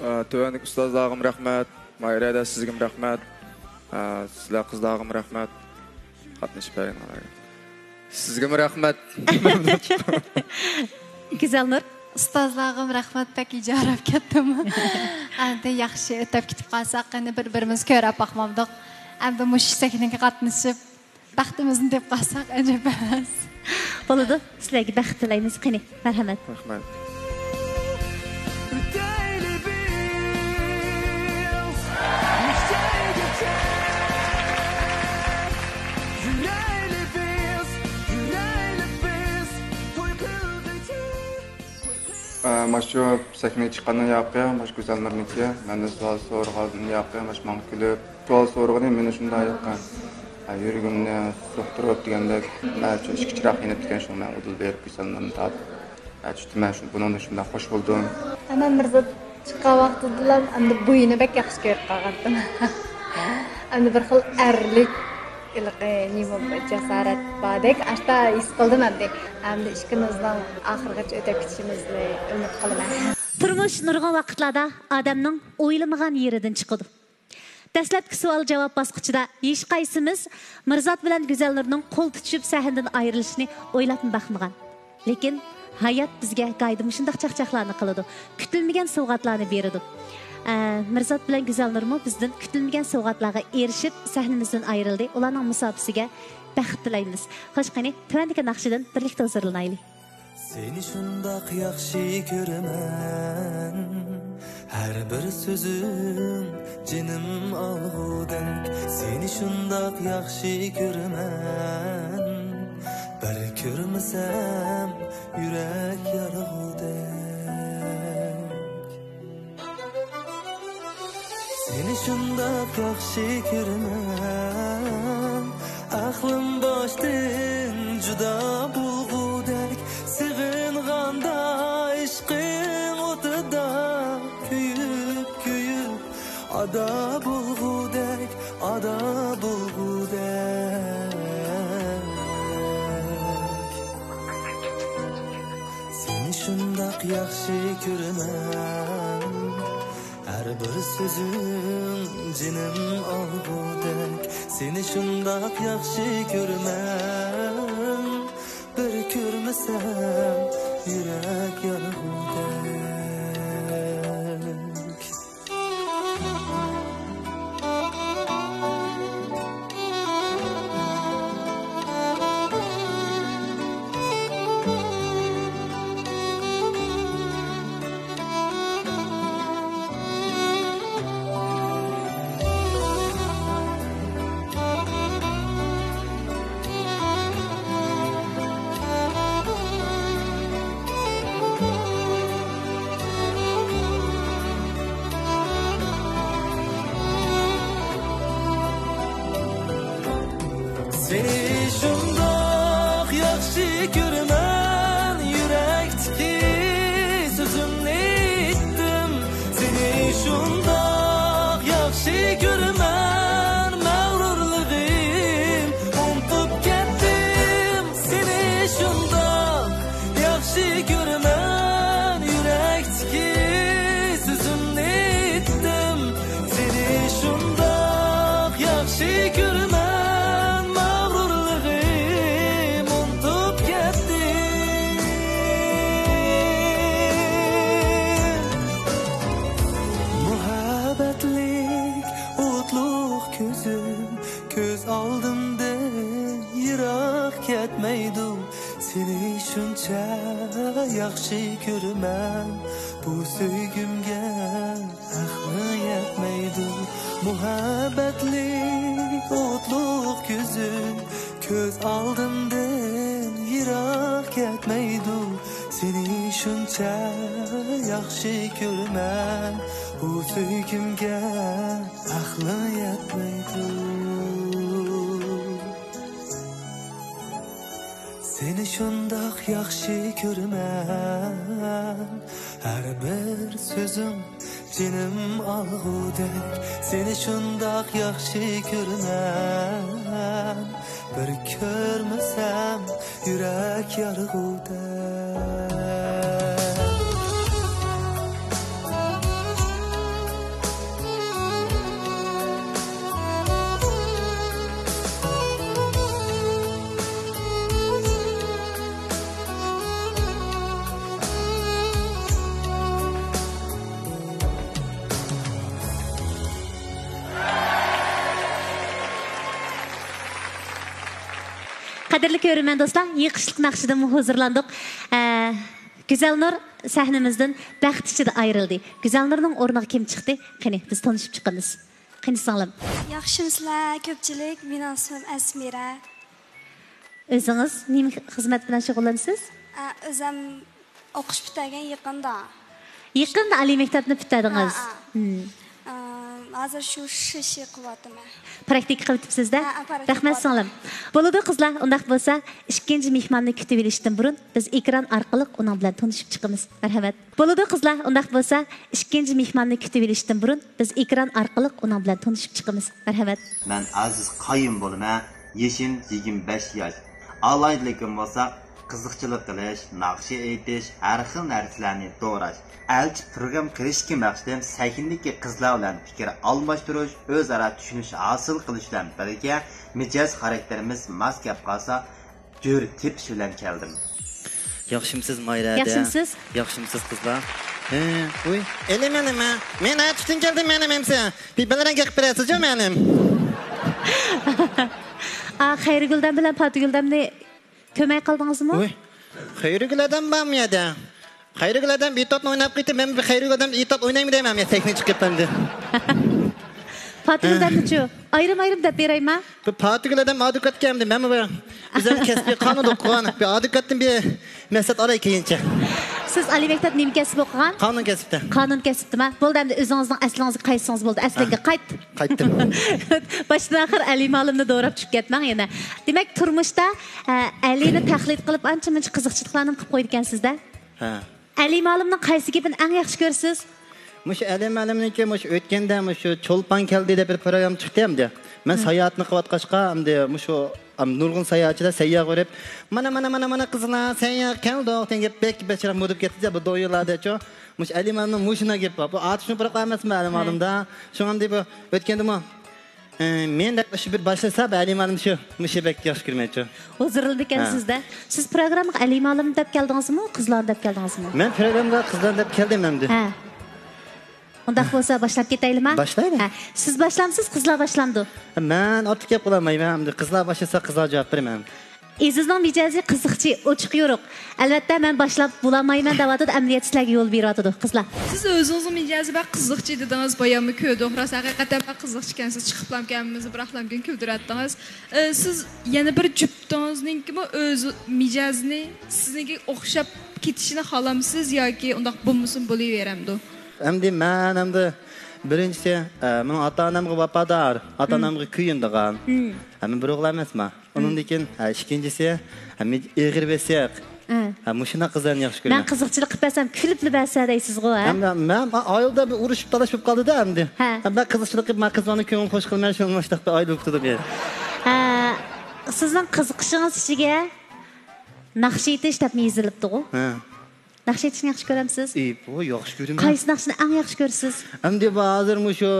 ئە، تۆۋەندىكى ئۇستازلارغىمۇ رەھمەت، ماھىرە ھەدە سىزگىمۇ رەھمەت، ئە، سىلەر قىزلارغىمۇ رەھمەت، قاتنىشىپ بەرگەنلەرگە. سىزگىمۇ رەھمەت. گۈزەلنۇر. ئۇستازلارغىمۇ رەھمەت، بەك ئىجارەپ كەتتىم. ئەمدى ياخشى ئۆتەپ كېتىپ قالساق، قېنى بىر-بىرىمىزنى كۆرۈپ باقمامدۇق. ئەمدى مۇشۇ سەھنىگە قاتنىشىپ، بەختىمىزنى دەپ قالساق ئەجەب ئەمەس. بولىدۇ. سىلەرگە بەخت تىلەيمىز. قېنى، مەرھەمەت. رەھمەت. ئە، ماشۇ سەھنىگە چىققاندىن ياقى، ماشۇ گۈزەلنۇرنىڭكى، مەندىن سوئال سورىغاندىن ياقى، ماشۇ ماڭا كۈلۈپ، سوئال سورىغىنى مېنى شۇنداق ياقى. ھە، يۈرىكىمنى سوقتۇرۇپ دېگەندەك، مەن ئۈچۈن ئىككى چىراغ يېنىپ كەتكەن، شۇڭا مەن ئۇدۇل بېرىپ گۈزەلنۇرنى تاپىپ، ھە، چۈشتۈم. مەن شۇ، بۇنىڭدىن شۇنداق خوش بولدۇم. ھە، مەن مىرزات چىققان ۋاقتىدىلا ئەمدى بويىنى بەك ياخشى كۆرۈپ قالغانتىم. ئەمدى بىر خىل ئەرلىك، ھېلىقى نېمە، جاسارەت باردەك، ئاشتا ھېس قىلدىم ئەمدى. ئەمدى ئىككىمىزنىڭ ئاخىرغىچە ئۆتۈپ كېتىشىمىزنى ئۈمىد قىلىمەن. تۇرمۇش نۇرغۇن ۋاقىتلاردا ئادەمنىڭ ئويلىمىغان يېرىدىن چىقىدۇ. دەسلەپكى سوئال-جاۋاب باسقۇچىدا ھېچقايسىمىز مىرزات بىلەن گۈزەلنۇرنىڭ قول تۇتۇشۇپ سەھنىدىن ئايرىلىشىنى ئويلاپمۇ باقمىغان. لېكىن ھايات بىزگە گايدا مۇشۇنداق چاقچاقلارنى قىلىدۇ، كۈتۈلمىگەن سوۋغاتلارنى بېرىدۇ. ئە، مىرزات بىلەن گۈزەلنۇرمۇ بىزدىن كۈتۈلمىگەن سوۋغاتلارغا ئېرىشىپ سەھنىمىزدىن ئايرىلدى. ئۇلارنىڭ مۇساپىسىگە بەخت تىلەيمىز. خوش، قېنى، تۆۋەندىكى ناخشىدىن بىرلىكتە ھۇزۇرلىنايلى. سېنى شۇنداق ياخشى كۆرىمەن، ھەر بىر سۆزۈڭ جېنىم ئالغۇدەك. سېنى شۇنداق ياخشى كۆرىمەن، بىر كۆرمىسەم يۈرەك يارىغۇدەك. سېنى شۇنداق ياخشى كۆرىمەن، ئەقلىم باشتىن جۇدا بولغۇدەك. سېغىنغاندا ئىشقىڭ ئوتىدا كۆيۈپ، كۆيۈپ، ئادا بولغۇدەك، ئادا بولغۇدەك. سېنى شۇنداق ياخشى كۆرىمەن، ھەر بىر سۆزۈڭ جېنىم ئالغۇدەك. سېنى شۇنداق ياخشى كۆرىمەن، بىر كۆرمىسەم يۈرەك يانغۇدەك. سېنى شۇنداق ياخشى كۆرىمەن، يۈرەكتىكى سۆزۈمنى ئېيتتىم. سېنى شۇنداق ياخشى كۆرىمەن، مەغرۇرلۇقۇم ئۇنتۇپ كەتتىم. سېنى شۇنداق ياخشى كۆرىمەن، يۈرەكتىكى سۆزۈمنى ئېيتتىم. سېنى شۇنداق ياخشى كۆرىمەن، مەغرۇرلۇقۇم ئۇنتۇپ كەتتىم. مۇھەببەتلىك ئوتلۇق كۆزۈم كۆز ئالدىمدىن يىراق كەتمەيدۇ. سېنى شۇنچە ياخشى كۆرىمەن، بۇ سۆيگۈمگە ئەقلىڭ يەتمەيدۇ. مۇھەببەتلىك ئوتلۇق كۆزۈم كۆز ئالدىمدىن يىراق كەتمەيدۇ. سېنى شۇنچە ياخشى كۆرىمەن، بۇ سۆيگۈمگە ئەقلىڭ يەتمەيدۇ. سېنى شۇنداق ياخشى كۆرىمەن، ھەر بىر سۆزۈڭ جېنىم ئالغۇدەك. سېنى شۇنداق ياخشى كۆرىمەن، يارغۇدەك. قەدىرلىك كۆرۈرمەن دوستلار، يېقىشلىق ناخشىدىنمۇ ھۇزۇرلاندۇق. ئە، گۈزەلنۇر سەھنىمىزدىن بەخت ئىچىدە ئايرىلدى. گۈزەلنۇرنىڭ ئورنىغا كىم چىقتى؟ قېنى، بىز تونۇشۇپ چىقىمىز. قېنى، سىڭلىم. ياخشىمسىلەر، كۆپچىلىك؟ مېنىڭ ئىسمىم ئەسمىرە. ئۆزىڭىز نېمە خىزمەت بىلەن شۇغۇللىنىسىز؟ ئە، ئۆزۈم ئوقۇش پۈتتۈرگەن يېقىندا. يېقىندا ئالىي مەكتەپنى پۈتتۈردىڭىز. ھە، ھە. مم. ئە، ھازىر شۇ شىشى قىلىۋاتىمەن. پراكتىكا قىلىۋېتىپسىز-دە؟ ھە، ھە، پراكتىكا رەھمەت قىلىۋاتىمەن. سىڭلىم. بولىدۇ قىزلار، ئۇنداق بولسا ئىككىنچى مېھماننى كۈتۈۋېلىشتىن بۇرۇن بىز ئېكران ئارقىلىق ئۇنىڭ بىلەن تونۇشۇپ چىقىمىز. مەرھەمەت. بولىدۇ قىزلار، ئۇنداق بولسا ئىككىنچى مېھماننى كۈتۈۋېلىشتىن بۇرۇن بىز ئېكران ئارقىلىق ئۇنىڭ بىلەن تونۇشۇپ چىقىمىز. مەرھەمەت. مەن ئازىز قايۇم بولىمەن. يېشىم يىگىرمە بەش ياش. ئالاھىدىلىكىم بولسا قىزىقچىلىق قىلىش، ناخشا ئېيتىش، ھەر خىل نەرسىلەرنى دوراش. ئەلچى پروگرامما قىلىشتىكى مەقسىتىم سەھنىدىكى قىزلار بىلەن پىكىر ئالماشتۇرۇش، ئۆزئارا چۈشىنىش ھاسىل قىلىش بىلەن بىرگە، مىجەز خاراكتېرىمىز ماس كەپ قالسا، جۆر تېپىش بىلەن كەلدىم. ياخشىمسىز مايرا ھەدە؟ ياخشىمسىز؟ ياخشىمسىز قىزلار؟ ھە، ۋۇي. ئېلىمەن نېمە؟ مەن ئاياغ چۈشتىن كەلدىم، مەنىم ئەمسە. بىر بەلرەڭ گەپ بېرەسىزچۇ، مەنىم؟ ئا، خەيرىگۈلدەم بىلەن پاتىگۈلدەمنى كۆرمەي قالدىڭىزمۇ؟ ۋۇي. خەيرىگۈل ئادەم بارمۇ يەردە؟ خەيرىگۈل ئادەم بىتوتنى ئويناپ قېتىپ، مەن بىر خەيرىگۈل ئادەم بىتوت ئوينايمۇ دەيمەن، يا سەھنىگە چىقىپ ئەمدى. پاتىگۈلدەمنىچۇ؟ ئايرىم-ئايرىم دەپ بېرەيمۇ؟ بۇ پاتىگۈل ئادەم ئادۋوكاتكەن ئەمدى، مەنمۇ بىر ئۆزۈم كەسپىي قانۇن ئوقۇغان، بىر ئادۋوكاتتىن بىر مەقسەت ئالاي كېيىنچە. سىز ئالىي مەكتەپ نېمە كەسىپ ئوقۇغان؟ قانۇن كەسپىتە. قانۇن كەسپىتىما؟ بولدى، ئەمدى ئۆزىڭىزنىڭ ئەسلىڭىزگە قايتسىڭىز بولدى، ئەسلىڭگە ھە. قايت. قايتتىم. باشتىن ئاخىر ئەلى مالىمنى دوراپ چۈشۈپ كەتمەڭ يەنە. دېمەك، تۇرمۇشتا، ئە، ئەلىنى تەقلىد قىلىپ ئانچە-مۇنچە قىزىقچىلىقلارنى قىلىپ قويىدىكەنسىز-دە؟ ھە. ئەلى مالىمنىڭ قايسى گېپىنى ئەڭ ياخشى كۆرىسىز؟ مۇشۇ ئەلى مالىمنىڭكى مۇشۇ ئۆتكەندە مۇشۇ چولپان كەلدى دەپ بىر پروگرامما چىقتى ئەمدى. مەن ھە. ساياھەتنى قىلىۋاتقاچقا ئەمدى مۇشۇ ئەم، نۇرغۇن ساياھەتچىلەر سەيياھ بېرىپ، مانا، مانا، مانا، مانا قىزلار، سەيياھ كەلدۇق دېگەن گەپ بەك بەكرەك مۇدىپ كەتتى بۇ دويۇلاردا چۇ. مۇشۇ ئەلى مالىمنىڭ مۇشۇنداق گېپى بار. بۇ ئاتۇشۇن پۇرىقى ئەمەسمۇ ئەلى ھە. مالىمدا. شۇڭا ئەمدى بۇ ئۆتكەندىمۇ، ئە، مەن دەپ شۇ بىر باشلىسا، بۇ ئەلى مالىم شۇ، مۇشۇ بەك ياخشى كۆرمەيچۇ. ھۇزۇرلىنىدىكەنسىز-دە. ھە. سىز پروگراممىغا ئەلى مالىم دەپ كەلدىڭىزمۇ، قىزلارنى دەپ كەلدىڭىزمۇ؟ مەن پروگراممىغا قىزلارنى دەپ كەلدىم ئەمدى. ھە. ئۇنداق بولسا باشلاپ كېتەيلىما؟ باشلايلى. ھە، سىز باشلامسىز، قىزلار باشلامدۇ؟ مەن ئارتۇق گەپ قىلالمايمەن، ئەمدى قىزلار باشلىسا قىزلار جاۋاب بېرىمەن. ئېزىزنىڭ مىجەزى قىزىقچى، ئوچۇق يورۇق. ئەلۋەتتە، مەن باشلاپ بولالمايمەن دەۋاتىدۇ، ئەمەلىيەتتە سىلەرگە يول بېرىۋاتىدۇ، قىزلار. سىز ئۆزىڭىزنىڭ مىجەزى بەك قىزىقچى دېدىڭىز، باياممۇ كۆردۇق. راست، ھەقىقەتەن بەك قىزىقچىكەنسىز، چىقىپلام كەلمىز، بىراقلامكىن كۈلدۈرەتتىڭىز. ئە، سىز يەنە بىر جۈپتىڭىزنىڭكىمۇ ئۆز مىجەزىنى سىزنىڭكىگە ئوخشاپ كېتىشىنى خالامسىز ياكى ئۇنداق بولمىسىمۇ بولۇۋېرەمدۇ؟ ئەمدى مەن ئەمدى بىرىنچىسى، ئە، مېنىڭ ئاتا-ئانامغا ۋاپادار، ئاتا-ئانامغا كۆيۈنىدىغان. ھە، مەن بىر ئوغۇل ئەمەسمەن. ئۇنىڭدىن كېيىن، ھە، ئىككىنچىسى، ھە، مەن ئېغىر بېسىق. ھە، مۇشۇنداق قىزلارنى ياخشى كۆرىمەن. مەن قىزىقچىلىق قىلىپ بەرسەم، كۈلۈپلا بەرسە دەيسىزغۇ، ھە؟ ھەم مەن، مەن ئائىلىدە بىر ئۇرۇشۇپ تالاشىپ قالدى-دە ئەمدى. ھە. ھەم مەن قىزىقچىلىق قىلىپ، مەن قىزلارنى كۆڭۈل خۇش قىلىمەن، شۇ مۇشۇنداق بىر ئائىلە بولۇپ تۇردۇم يەنە. ھە، سىزنىڭ قىزىقىشىڭىز ئىچىگە ناخشا ئېيتىش دەپمۇ يېزىلىپتىغۇ؟ ھە. ناخشا ئېيتىشنى ياخشى كۆرەمسىز؟ ئېي، بۇ ياخشى كۆرىمەن. قايسى ناخشىنى ئەڭ ياخشى كۆرىسىز؟ ئەمدى بۇ ھازىر مۇشۇ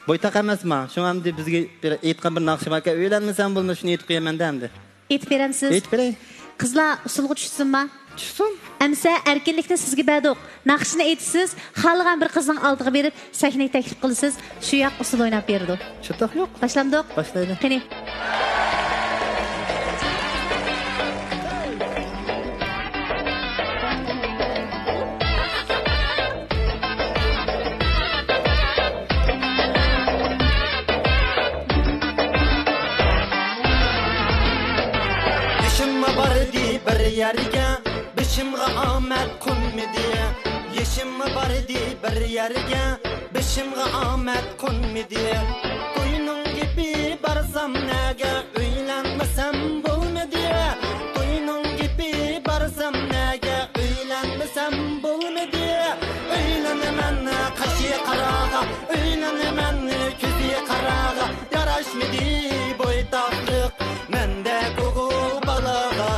بويتاق ئەمەسما؟ شۇڭا ئەمدى بىزگە بىر ئېيتقان بىر ناخشا باركەن، ئۆيلەنمىسەم بولماس، شۇنى ئېيتىپ قويىمەن-دە ئەمدى. ئېيتىپ بېرەمسىز؟ ئېيتىپ بېرەي. قىزلار ئۇسسۇلغا چۈشسۇنما؟ چۈشسۇن. ئەمىسە ئەركىنلىكنى سىزگە بەردۇق. ناخشىنى ئېيتىسىز، خالىغان بىر قىزنىڭ ئالدىغا بېرىپ، سەھنىگە تەكلىپ قىلىسىز، شۇ ياق ئۇسسۇل ئويناپ بېرىدۇ. شۇنداق يوق. باشلامدۇق؟ باشلايلى. قېنى. بېشىممۇ باردى بىر يەرگە، بېشىمغا ئامەت قونمىدى. يېشىممۇ باردى بىر يەرگە، بېشىمغا ئامەت قونمىدى. توينىڭ گېپى بارسام نەگە، ئۆيلەنمىسەم بولمىدى. توينىڭ گېپى بارسام نەگە، ئۆيلەنمىسەم بولمىدى. ئۆيلىنىمەن قېشى قاراغا، ئۆيلىنىمەن كۆزى قاراغا. ياراشمىدى بويتاقلىق مەندەك ئوغۇل بالاغا.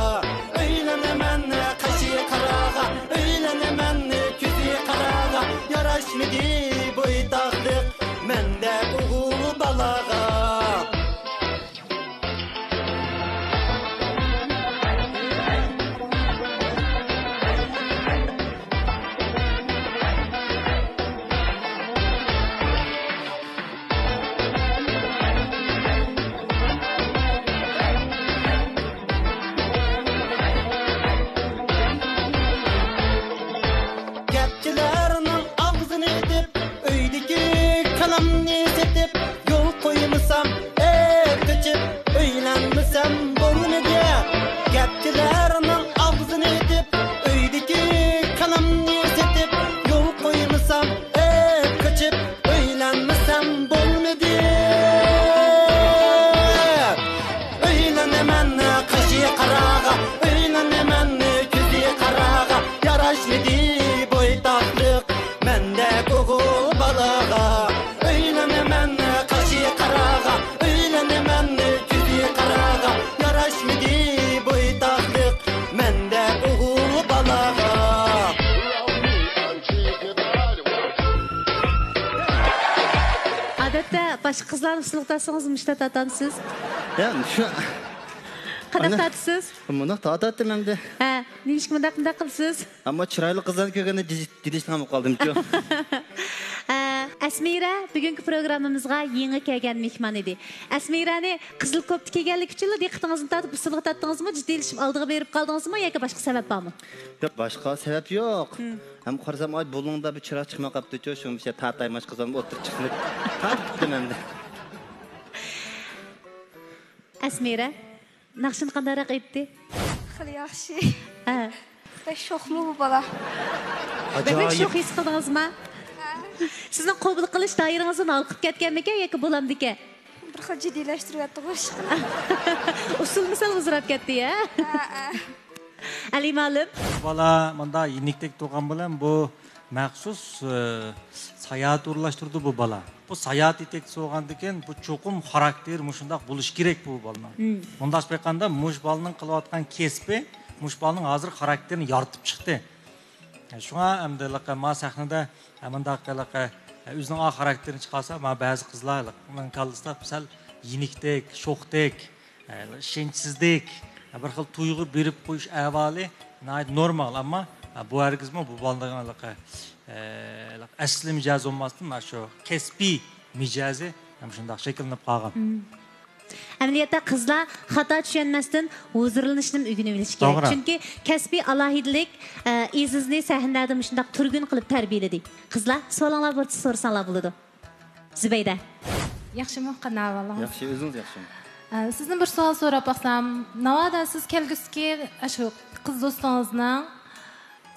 قىزلارنى ئۇسسۇلغا تارتسىڭىز مۇشتا تارتامسىز؟ يا، شۇ. قانداق تارتىسىز؟ مۇنداق تارتاتتىم ئەمدى. ھە، نېمىشقا مۇنداق، مۇنداق قىلىسىز؟ ئەمما چىرايلىق قىزلارنى كۆرگەندە جىدىشلىغان بولۇپ قالدىمچۇ. ھە، ئەسمىرە بۈگۈنكى پروگراممىمىزغا يېڭى كەلگەن مېھمان ئىدى. ئەسمىرەنى قىزىل كوپتا كىيگەنلىكى ئۈچۈنلا دىققىتىڭىزنى تارتىپ ئۇسسۇلغا تارتتىڭىزمۇ؟ جىددىيلىشىپ ئالدىغا بېرىپ قالدىڭىزمۇ ياكى باشقا سەۋەب بارمۇ؟ ياق، باشقا سەۋەب يوق. ھەم قارىسام، ئاي، بۇلۇڭدا بىر چىراغ چىقماي قاپتۇچۇ، شۇڭا بىر شەي تارتايماش قىزىم ئوتتۇرا چىقسۇن دەپ تارتىپتىم ئەمدى. ئەسمىرە، ناخشىنى قانداقراق ئېيتتى؟ خېلى ياخشى. ھە. بەك شوخمۇ بۇ بالا؟ بەكرەك شوخ ھېس قىلدىڭىزمۇ؟ ھە. سىزنىڭ قوبۇل قىلىش دائىرىڭىزدىن ھالقىپ كەتكەنمىكەن ياكى بولامدىكەن؟ بىر خىل جىددىيلەشتۈرۈۋەتتىغۇ ئىشقىلىپ. ئۇسسۇل مىسال ئۇزىراپ كەتتى، ھە؟ ھە، ھە. ئەلى مۇئەللىم. بالا مۇنداق يېنىكتەك تۇرغان بىلەن بۇ مەخسۇس، ئى، ساياھەت ئورۇنلاشتۇرىدۇ بۇ بالا. بۇ ساياھەت يېتەكچىسى بولغاندىكىن بۇ چوقۇم خاراكتېرى مۇشۇنداق بولۇشى كېرەك بۇ بالىنىڭ. مم. مۇنداق بېقىقاندا مۇشۇ بالىنىڭ قىلىۋاتقان كەسپى مۇشۇ بالىنىڭ ھازىر خاراكتېرىنى يارىتىپ چىقتى. شۇڭا ئەمدى لىقى ما سەھنىدە، ئە، مۇنداق لىقى، ئە، ئۆزىنىڭ ئا خاراكتېرىنى چىقارسا، ما بەزى قىزلار لىقىنىڭ كاللىسىدا سەل يېنىكتەك، شوختەك، ئە، ئىشەنچسىزدەك، ئە، بىر خىل تۇيغۇ بېرىپ قويۇش ئەھۋالى ناھايىتى نورمال، ئەمما، ئە، بۇ ھەرگىزمۇ بۇ بالىنىڭ لىقى، ئە، ئەسلى مىجەزى بولماستىن، مانا شۇ كەسپىي مىجەزى ھەم شۇنداق شەكىللىنىپ قالغان. مم. ئەمەلىيەتتە قىزلار خاتا چۈشەنمەستىن ھۇزۇرلىنىشنىمۇ ئۆگىنىۋېلىشى كېرەك. توغرا. چۈنكى كەسپىي ئالاھىدىلىك، ئە، ئېزىزنى سەھنىلەردە مۇشۇنداق تۈرگۈن قىلىپ تەربىيەلىدى. قىزلار، سوئالىڭلار بولسا سورىساڭلار بولىدۇ. زۇبەيدە. ياخشىمۇ، قانداق ئەھۋالىڭىز؟ ياخشى، ئۆزىڭىز ياخشىمۇ؟ ئە، سىزدىن بىر سوئال سوراپ باقسام، ناۋادا سىز كەلگۈسىدىكى ئاشۇ قىز دوستىڭىزنىڭ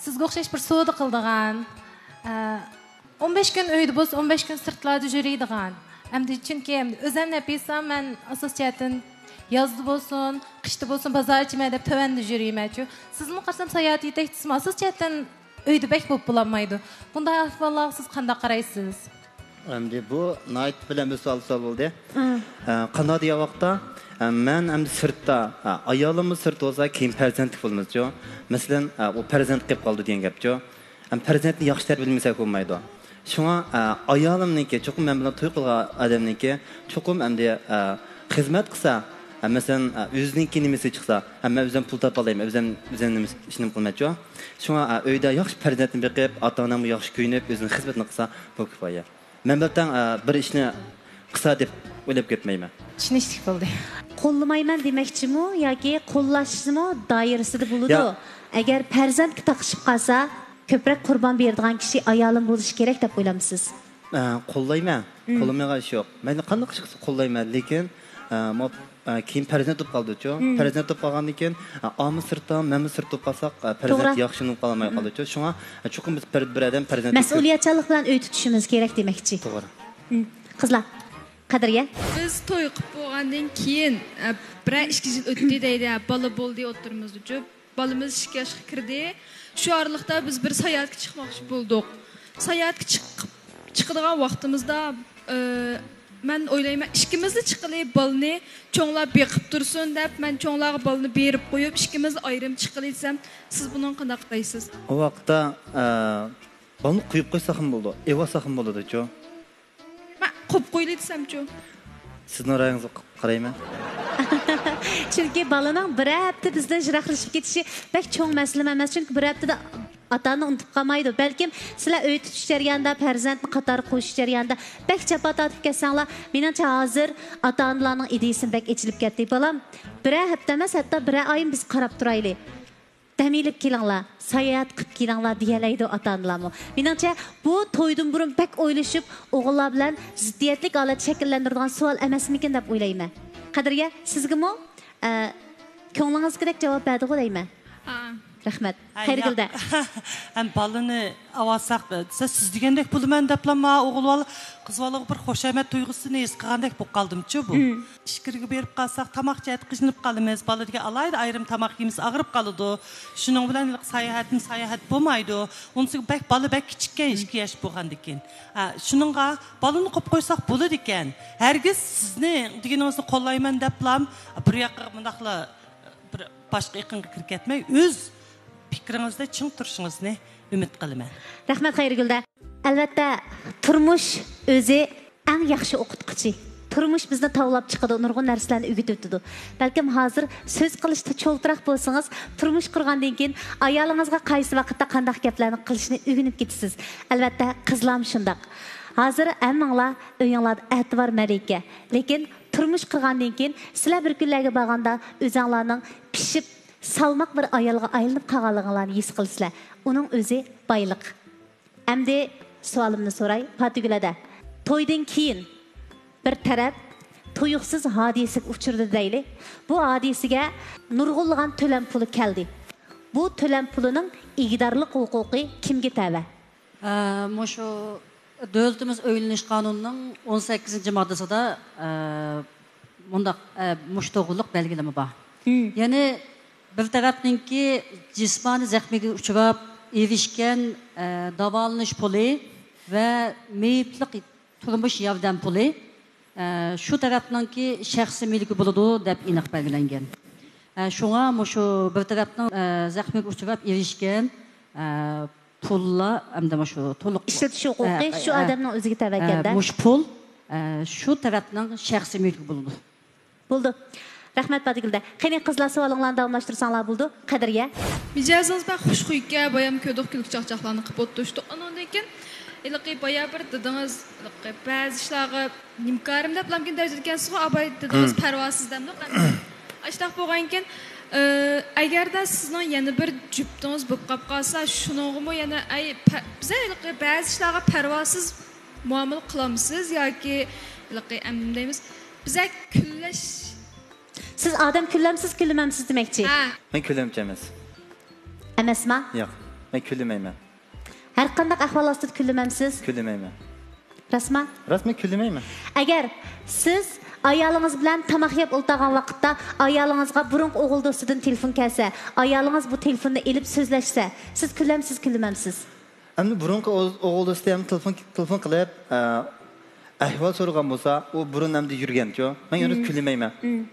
سىزگە ئوخشاش بىر سودا قىلىدىغان، ئە، ئون بەش كۈن ئۆيدە بولسا، ئون بەش كۈن سىرتلاردا يۈرىدىغان. ئەمدى چۈنكى ئەمدى ئۆزەم نەپىسام، مەن ئاساسىي جەھەتتىن يازدا بولسۇن، قىشتا بولسۇن، بازار ئىچىمەن دەپ تۆۋەندە يۈرىمەنچۇ. سىزمۇ قارىسام، ساياھەت يېتەكچىسىمۇ ئاساسىي جەھەتتىن ئۆيدە بەك بولۇپ بولالمايدۇ. بۇنداق ئەھۋاللارغا سىز قانداق قارايسىز؟ ئەمدى بۇ ناھايىتى بىلەن بىر سوئال سوئال بولدى. ئە، قانداق دېگەن ۋاقىتتا، ئە، مەن ئەمدى سىرتتا، ئە، ئايالىممۇ سىرتتا بولسا، كېيىن پەرزەنتلىك بولىمىزچۇ. مەسىلەن، ئە، ئۇ پەرزەنت قېلىپ قالىدۇ دېگەن گەپچۇ. ھەم پەرزەنتنى ياخشى تەربىيەلىمىسەك بولمايدۇ. شۇڭا، ئە، ئايالىمنىڭكى، چوقۇم مەن بىلەن توي قىلغان ئادەمنىڭكى، چوقۇم ئەمدى، ئە، خىزمەت قىلسا، ئە، مەسىلەن، ئە، ئۆزىنىڭكى نېمىسى چىقسا، ھە، مەن ئۆزۈم پۇل تاپالايمەن، ئۆزۈم، ئۆزۈم نېمە ئىشنى قىلىمەنچۇ. شۇڭا، ئە، ئۆيدە ياخشى پەرزەنتنى بېقىپ، ئاتا-ئانامغا ياخشى كۆيۈنۈپ، ئۆزىنىڭ خىزمىتىنى قىلسا، بۇ كۇپايە. مەن بىلتەڭ، ئە، بىر ئىشنى قىلسا دەپ ئويلاپ كەتمەيمەن. چۈشىنىشلىك بولدى. قوللىمايمەن دېمەكچىمۇ ياكى قوللاشنىمۇ دائىرىسىدە بولىدۇ. يا. ئەگەر پەرزەنتكە تاقىشىپ قالسا، كۆپرەك قۇربان بېرىدىغان كىشى ئايالىم بولۇشى كېرەك دەپ ئويلامسىز؟ ئە، قوللايمەن. مم. قوللىمايدىغان ئىش يوق. مەيلى قانداق ئىش قىلسا قوللايمەن، لېكىن، ئە، مو-، ئە، كېيىن پەرزەنت بولۇپ قالىدۇچۇ. مم. پەرزەنت بولۇپ قالغاندىن كېيىن، ئە، ئامۇ سىرتتا، مەنمۇ سىرتتا بولۇپ قالساق، ئە، پەرزەنت توغرا. ياخشى بولۇپ قالماي مم. قالىدۇچۇ. شۇڭا، ئە، چوقۇم بىز بىر، بىر ئادەم پەرزەنت. مەسئۇلىيەتچانلىق بىلەن ئۆي تۇتۇشىمىز كېرەك دېمەكچى. توغرا. مم. قىزلار، قەدرىيە. بىز توي قىلىپ بولغاندىن كېيىن، ئە، بىرەر ئىككى يىل ئۆتتى دەيلى، بالا بولدى ئوتتۇرىمىزدىچۇ. بالىمىز ئىككى ياشقا كىردى. شۇ ئارىلىقتا بىز بىر ساياھەتكە چىقماقچى بولدۇق. ساياھەتكە چىقىپ، چىقىدىغان ۋاقتىمىزدا، ئى، مەن ئويلايمەن، ئىككىمىزلا چىققىلى، بالىنى چوڭلار بېقىپ تۇرسۇن دەپ، مەن چوڭلارغا بالىنى بېرىپ قويۇپ، ئىككىمىز ئايرىم چىققىلى دېسەم، سىز بۇنىڭغا قانداق قارايسىز؟ ئۇ ۋاقىتتا، ئى، بالىنى قويۇپ قويساقمۇ بولىدۇ، ئېۋالساقمۇ بولىدۇچۇ. مەن قويۇپ قويىلى دېسەمچۇ؟ سىزنىڭ رايىڭىزغا ق-، قارايمەن. چۈنكى بالىنىڭ بىر ھەپتە بىزدىن يىراقلىشىپ كېتىشى بەك چوڭ مەسىلىمۇ ئەمەس. چۈنكى بىر ھەپتىدە ئاتا-ئانا ئۇنتۇپ قالمايدۇ. بەلكىم سىلەر ئۆي تۇتۇش جەريانىدا، پەرزەنتنى قاتارغا قوشۇش جەريانىدا بەك جاپا تارتىپ كەتسەڭلار، مېنىڭچە ھازىر ئاتا-ئانىلارنىڭ ئىدىيىسىمۇ بەك ئېچىلىپ كەتتى. بالام، بىرەر ھەپتە ئەمەس، ھەتتا بىرەر ئايمۇ بىز قاراپ تۇرايلى. دەم ئېلىپ كېلىڭلار، ساياھەت قىلىپ كېلىڭلار دېيەلەيدۇ ئاتا-ئانىلارمۇ. مېنىڭچە، بۇ تويدىن بۇرۇن بەك ئويلىشىپ، ئوغۇللار بىلەن زىددىيەتلىك ھالەت شەكىللەندۈرىدىغان سوئال ئەمەسمىكىن دەپ ئويلايمەن. قەدرىيە، سىزگىمۇ، ئە، كۆڭلىڭىزدىكىدەك جاۋاب بەردىغۇ دەيمەن. ھە. رەھمەت. ھە، خەيرىگۈلدە. ياق. ھەم بالىنى ئاۋاتساق، سىز، سىز دېگەندەك بولىمەن دەپلا ما ئوغۇل بالا، قىز بالىغا بىر خۇشامەت تۇيغۇسىنى ھېس قىلغاندەك بولۇپ قالدىمچۇ بۇ. مم. ئىچكىرىگە بېرىپ قالساق، تاماققا جەھەت قىينىلىپ قالىمىز. بالا دېگەن ئالاھىدە ئايرىم تاماق يېمىسە ئاغرىپ قالىدۇ. شۇنىڭ بىلەن ساياھەتمۇ ساياھەت بولمايدۇ. ئۇنىسى بەك، بالا بەك كىچىككەن، ئىككى ياش بولغاندىكىن. ھە، شۇنىڭغا بالىنى قويۇپ قويساق بولىدىكەن. ھەرگىز سىزنى دېگىنىڭىزنى قوللايمەن دەپلام بىر ياققا مۇنداقلا بىر باشقا ئېقىنغا كىرىپ كەتمەي، ئۆز پىكرىڭىزدە چىڭ تۇرۇشىڭىزنى ئۈمىد قىلىمەن. رەھمەت، خەيرىگۈلدە. ئەلۋەتتە، تۇرمۇش ئۆزى ئەڭ ياخشى ئوقۇتقۇچى. تۇرمۇش بىزنى تاۋلاپ چىقىدۇ، نۇرغۇن نەرسىلەرنى ئۆگىتىۋېتىدۇ. بەلكىم ھازىر سۆز قىلىشتا چولتىراق بولسىڭىز، تۇرمۇش قۇرغاندىن كېيىن ئايالىڭىزغا قايسى ۋاقىتتا قانداق گەپلەرنى قىلىشنى ئۆگىنىپ كېتىسىز. ئەلۋەتتە، قىزلارمۇ شۇنداق. ھازىر ھەممىڭلار ئۆيۈڭلاردا ئەتىۋار مەرىكە. لېكىن تۇرمۇش قۇرغاندىن كېيىن سىلەر بىر كۈنلەرگە بارغاندا ئۆزەڭلارنىڭ پىشىپ، سالماق بىر ئايالغا ئايلىنىپ قالغانلىقىڭلارنى ھېس قىلىسىلەر. ئۇنىڭ ئۆزى بايلىق. ئەمدى سوئالىمنى سوراي، پاتىگۈل ھەدە. تويدىن كېيىن بىر تەرەپ تۇيۇقسىز ھادىسىگە ئۇچرىدى دەيلى. بۇ ھادىسىگە نۇرغۇنلىغان تۆلەم پۇلى كەلدى. بۇ تۆلەم پۇلىنىڭ ئىگىدارلىق ھوقۇقى كىمگە تەۋە؟ ئە، مۇشۇ دۆلىتىمىز ئۆيلىنىش قانۇنىنىڭ ئون سەككىزىنچى ماددىسىدا، ئە، مۇنداق، ئە، مۇشۇ توغرۇلۇق بەلگىلىمە بار. يەنى بىر تەرەپنىڭكى جىسمانىي زەخمىگە ئۇچراپ ئېرىشكەن، ئە، داۋالىنىش پۇلى ۋە مېيىپلىق تۇرمۇش ياردەم پۇلى، ئە، شۇ تەرەپنىڭكى شەخسىي مۈلكى بولىدۇ دەپ ئېنىق بەلگىلەنگەن. ئە، شۇڭا مۇشۇ بىر تەرەپنىڭ، ئە، زەخمىگە ئۇچراپ ئېرىشكەن، ئە، پۇللار ئەمدى مۇشۇ تولۇق ئىشلىتىش ھوقۇقى ئە، شۇ ئە، ئادەمنىڭ ئۆزىگە تەۋە ئە، ئىكەندە. مۇشۇ پۇل، ئە، شۇ تەرەپنىڭ شەخسىي مۈلكى بولىدۇ. بولدى. رەھمەت، پاتىگۈلدە. قېنى، قىزلار، سوئالىڭلارنى داۋاملاشتۇرساڭلار بولىدۇ. قەدرىيە. مىجەزىڭىز بەك خۇشخۇيكەن، بايام كۆردۇق، كۈلكە چاقچاقلارنى قىلىپ ئولتۇرۇشتۇق. ئۇنىڭدىن كېيىن ھېلىقى بايا بىر دېدىڭىز، ھېلىقى بەزى ئىشلارغا نېمىكارىم دەپ لامكىن دەۋېتىدىكەنسىزغۇ، ئاباي دېدىڭىز، پەرۋاسىز دەمدۇق. ئاشتاق بولغانكەن، ئە، ئەگەردە سىزنىڭ يەنە بىر جۈپتىڭىز بولۇپ قاپ قالسا، شۇنىڭغىمۇ يەنە، ئەي، پە-، بىزە ھېلىقى بەزى ئىشلارغا پەرۋاسىز مۇئامىلە قىلامسىز ياكى ھېلىقى ئەمدى نېمە دەيمىز؟ بىزە كۈنلەش. سىز ئادەم كۈنلەمسىز، كۈنلىمەمسىز دېمەكچى. ھە. مەن كۈنلەمچى ئەمەس. ئەمەسما؟ ياق، مەن كۈنلىمەيمەن. ھەر قانداق ئەھۋال ئاستىدا كۈنلىمەمسىز؟ كۈنلىمەيمەن. راستما؟ راست، مەن كۈنلىمەيمەن. ئەگەر سىز ئايالىڭىز بىلەن تاماق يەپ ئولتۇرغان ۋاقىتتا ئايالىڭىزغا بۇرۇنقى ئوغۇل دوستىدىن تېلېفون كەلسە، ئايالىڭىز بۇ تېلېفوننى ئېلىپ سۆزلەشسە، سىز كۈنلەمسىز، كۈنلىمەمسىز؟ ئەمدى بۇرۇنقى ئوغ-، ئوغۇل دوستى ھەم تېلېفون، تېلېفون قىلىپ، ئە، ئەھۋال سورىغان بولسا، ئۇ بۇرۇن ئەمدى يۈرگەنچۇ. مەن يەنە كۈنلىمەيمەن.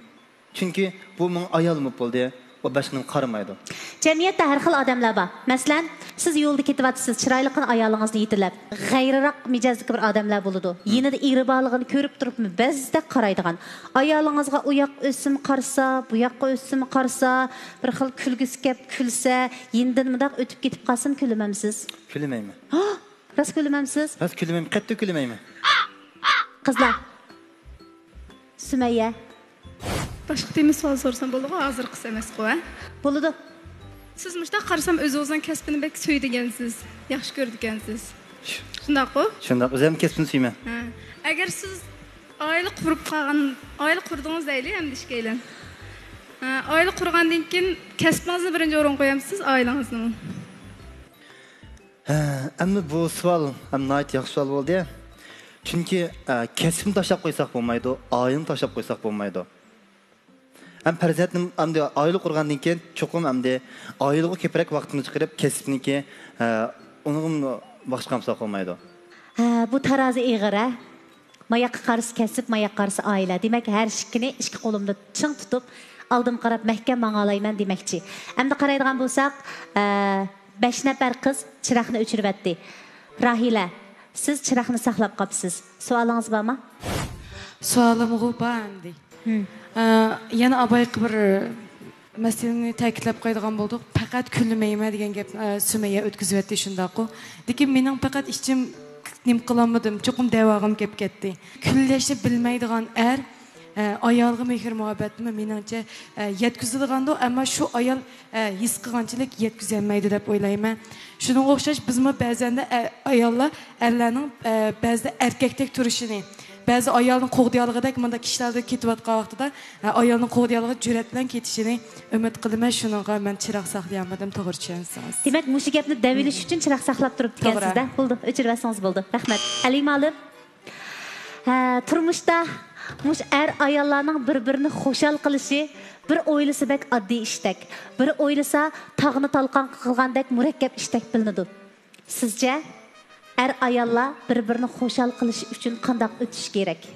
چۈنكى بۇ مېنىڭ ئايالىم بولۇپ بولدى. ئۇ باشقىنىڭغا قارىمايدۇ. جەمئىيەتتە ھەر خىل ئادەملەر بار. مەسىلەن، سىز يولدا كېتىۋاتىسىز، چىرايلىققىنا ئايالىڭىزنى يېتىلەپ، غەيرىيراق مىجەزدىكى بىر ئادەملەر بولىدۇ. يېنىدا ئېرى بارلىقىنى كۆرۈپ تۇرۇپمۇ بەزىدە قارايدىغان. ئايالىڭىزغا ئۇ ياققا ئۆتسىمۇ قارىسا، بۇ ياققا ئۆتسىمۇ قارىسا، بىر خىل كۈلگۈسى كەپ كۈلسە، يېنىدىن مۇنداق ئۆتۈپ كېتىپ قالسىمۇ كۈلمەمسىز؟ كۈلمەيمەن. ھا! راست كۈلمەمسىز؟ راست كۈلمەيمەن، قەتئىي كۈلمەيمەن. قىزلار. سۈمەييە. باشقا تېما سوئال سورىسام بولىدىغۇ، ھازىرقىسى ئەمەسقۇ، ھە؟ بولىدۇ. سىز مۇشۇنداق قارىسام، ئۆزىڭىزنىڭ كەسپىنى بەك سۆيىدىكەنسىز، ياخشى كۆرىدىكەنسىز. شۇنداققۇ؟ شۇنداق، ئۆزۈم كەسپىمنى سۆيىمەن. ھە. ئەگەر سىز ئائىلە قۇرۇپ قالغان، ئائىلە قۇردىڭىز دەيلى ئەمدى ئىككىيلەن. ھە، ئائىلە قۇرغاندىن كېيىن كەسپىڭىزنى بىرىنچى ئورۇنغا قويامسىز، ئائىلىڭىزنىمۇ؟ ھە، ئەمدى بۇ سوئال ھەم ناھايىتى ياخشى سوئال بولدى. چۈنكى، ئە، كەسىپنى تاشلاپ قويساق بولمايدۇ، ئائىلىنى تاشلاپ قويساق بولمايدۇ. ھەم پەرزەنتنى ئەمدى ئائىلە قۇرغاندىن كېيىن چوقۇم ئەمدى ئائىلىگە كۆپرەك ۋاقتىمىزنى چىقىرىپ، كەسىپنىكى، ئە، ئۇنىڭغا ۋاقىت چىقارمىساق بولمايدۇ. ھە، بۇ تارازا ئېغىر، ھە؟ ماياققا قارىسا كەسىپ، ماياققا قارىسا ئائىلە. دېمەك، ھەر ئىككىنى ئىككى قولۇمدا چىڭ تۇتۇپ، ئالدىمغا قاراپ مەھكەم ماڭالايمەن دېمەكچى. ئەمدى قارايدىغان بولساق، ئە، بەش نەپەر قىز چىراغنى ئۆچۈرۈۋەتتى. راھىلە، سىز چىراغنى ساقلاپ قاپسىز. سوئالىڭىز بارمۇ؟ سوئالىمغۇ بار ئەمدى. ئە، يەنە ئابايقا بىر مەسىلىنى تەكىتلەپ قويىدىغان بولدۇق. پەقەت كۈنلىمەيمەن دېگەن گەپنى، ئە، سۈمەييە ئۆتكۈزۈۋەتتى، شۇنداققۇ؟ لېكىن مېنىڭ پەقەت ئىچىم نېمە قىلالمىدىم، چوقۇم دەۋاغىمۇ كېلىپ كەتتى. كۈنلەشنى بىلمەيدىغان ئەر، ئە، ئايالىغا مېھىر مۇھەببەتنىمۇ مېنىڭچە، ئە، يەتكۈزىدىغاندۇ، ئەمما شۇ ئايال، ئە، ھېس قىلغانچىلىك يەتكۈزەلمەيدۇ دەپ ئويلايمەن. شۇنىڭغا ئوخشاش بىزمۇ بەزەندە، ئە، ئاياللار ئەرلەرنىڭ، ئە، بەزىدە ئەركەكتەك تۇرۇشىنى، بەزى ئايالنى قوغدىيالىغۇدەك مۇنداق كىشىلەردە كېتىۋاتقان ۋاقتىدا، ئە، ئايالنى قوغدىيالىغۇدەك جۈرئەت بىلەن كېتىشىنى ئۈمىد قىلىمەن. شۇنىڭغا مەن چىراغ ساقلىيالمىدىم، توغرا چۈشەنسىڭىز. دېمەك، مۇشۇ گەپنى دەۋېلىش ئۈچۈن چىراغ ساقلاپ تۇرۇپتىكەنسىز-دە. توغرا. بولدى، ئۆچۈرۈۋەتسىڭىز بولدى. رەھمەت. ئەلى مۇئەللىم. ھە، تۇرمۇشتا مۇشۇ ئەر-ئاياللارنىڭ بىر-بىرىنى خۇشال قىلىشى بىر ئويلىسا بەك ئاددىي ئىشتەك، بىر ئويلىسا تاغنى تالقان قىلغاندەك مۇرەككەپ ئىشتەك بىلىنىدۇ. سىزچە، ئەر-ئاياللار بىر-بىرىنى خۇشال قىلىشى ئۈچۈن قانداق ئۆتۈشى كېرەك؟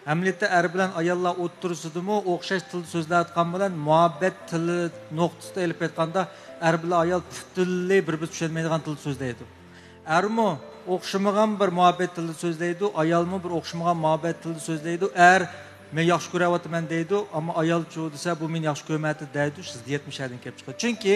ئەمەلىيەتتە ئەر بىلەن ئاياللار ئوتتۇرىسىدىمۇ ئوخشاش تىلدا سۆزلەۋاتقان بىلەن مۇھەببەت تىلى نۇقتىسىدا ئېلىپ ئېيتقاندا، ئەر بىلەن ئايال پۈتۈنلەي بىر-بىرسى چۈشەنمەيدىغان تىلدا سۆزلەيدۇ. ئەرمۇ ئوخشىمىغان بىر مۇھەببەت تىلىدا سۆزلەيدۇ، ئايالمۇ بىر ئوخشىمىغان مۇھەببەت تىلىدا سۆزلەيدۇ. ئەر، مەن ياخشى كۆرۈۋاتىمەن دەيدۇ، ئەمما ئايالچۇ دېسە، بۇ مېنى ياخشى كۆرمەيتتى دەيدۇ، زىددىيەت مۇشۇ يەردىن كېلىپ چىقىدۇ. چۈنكى،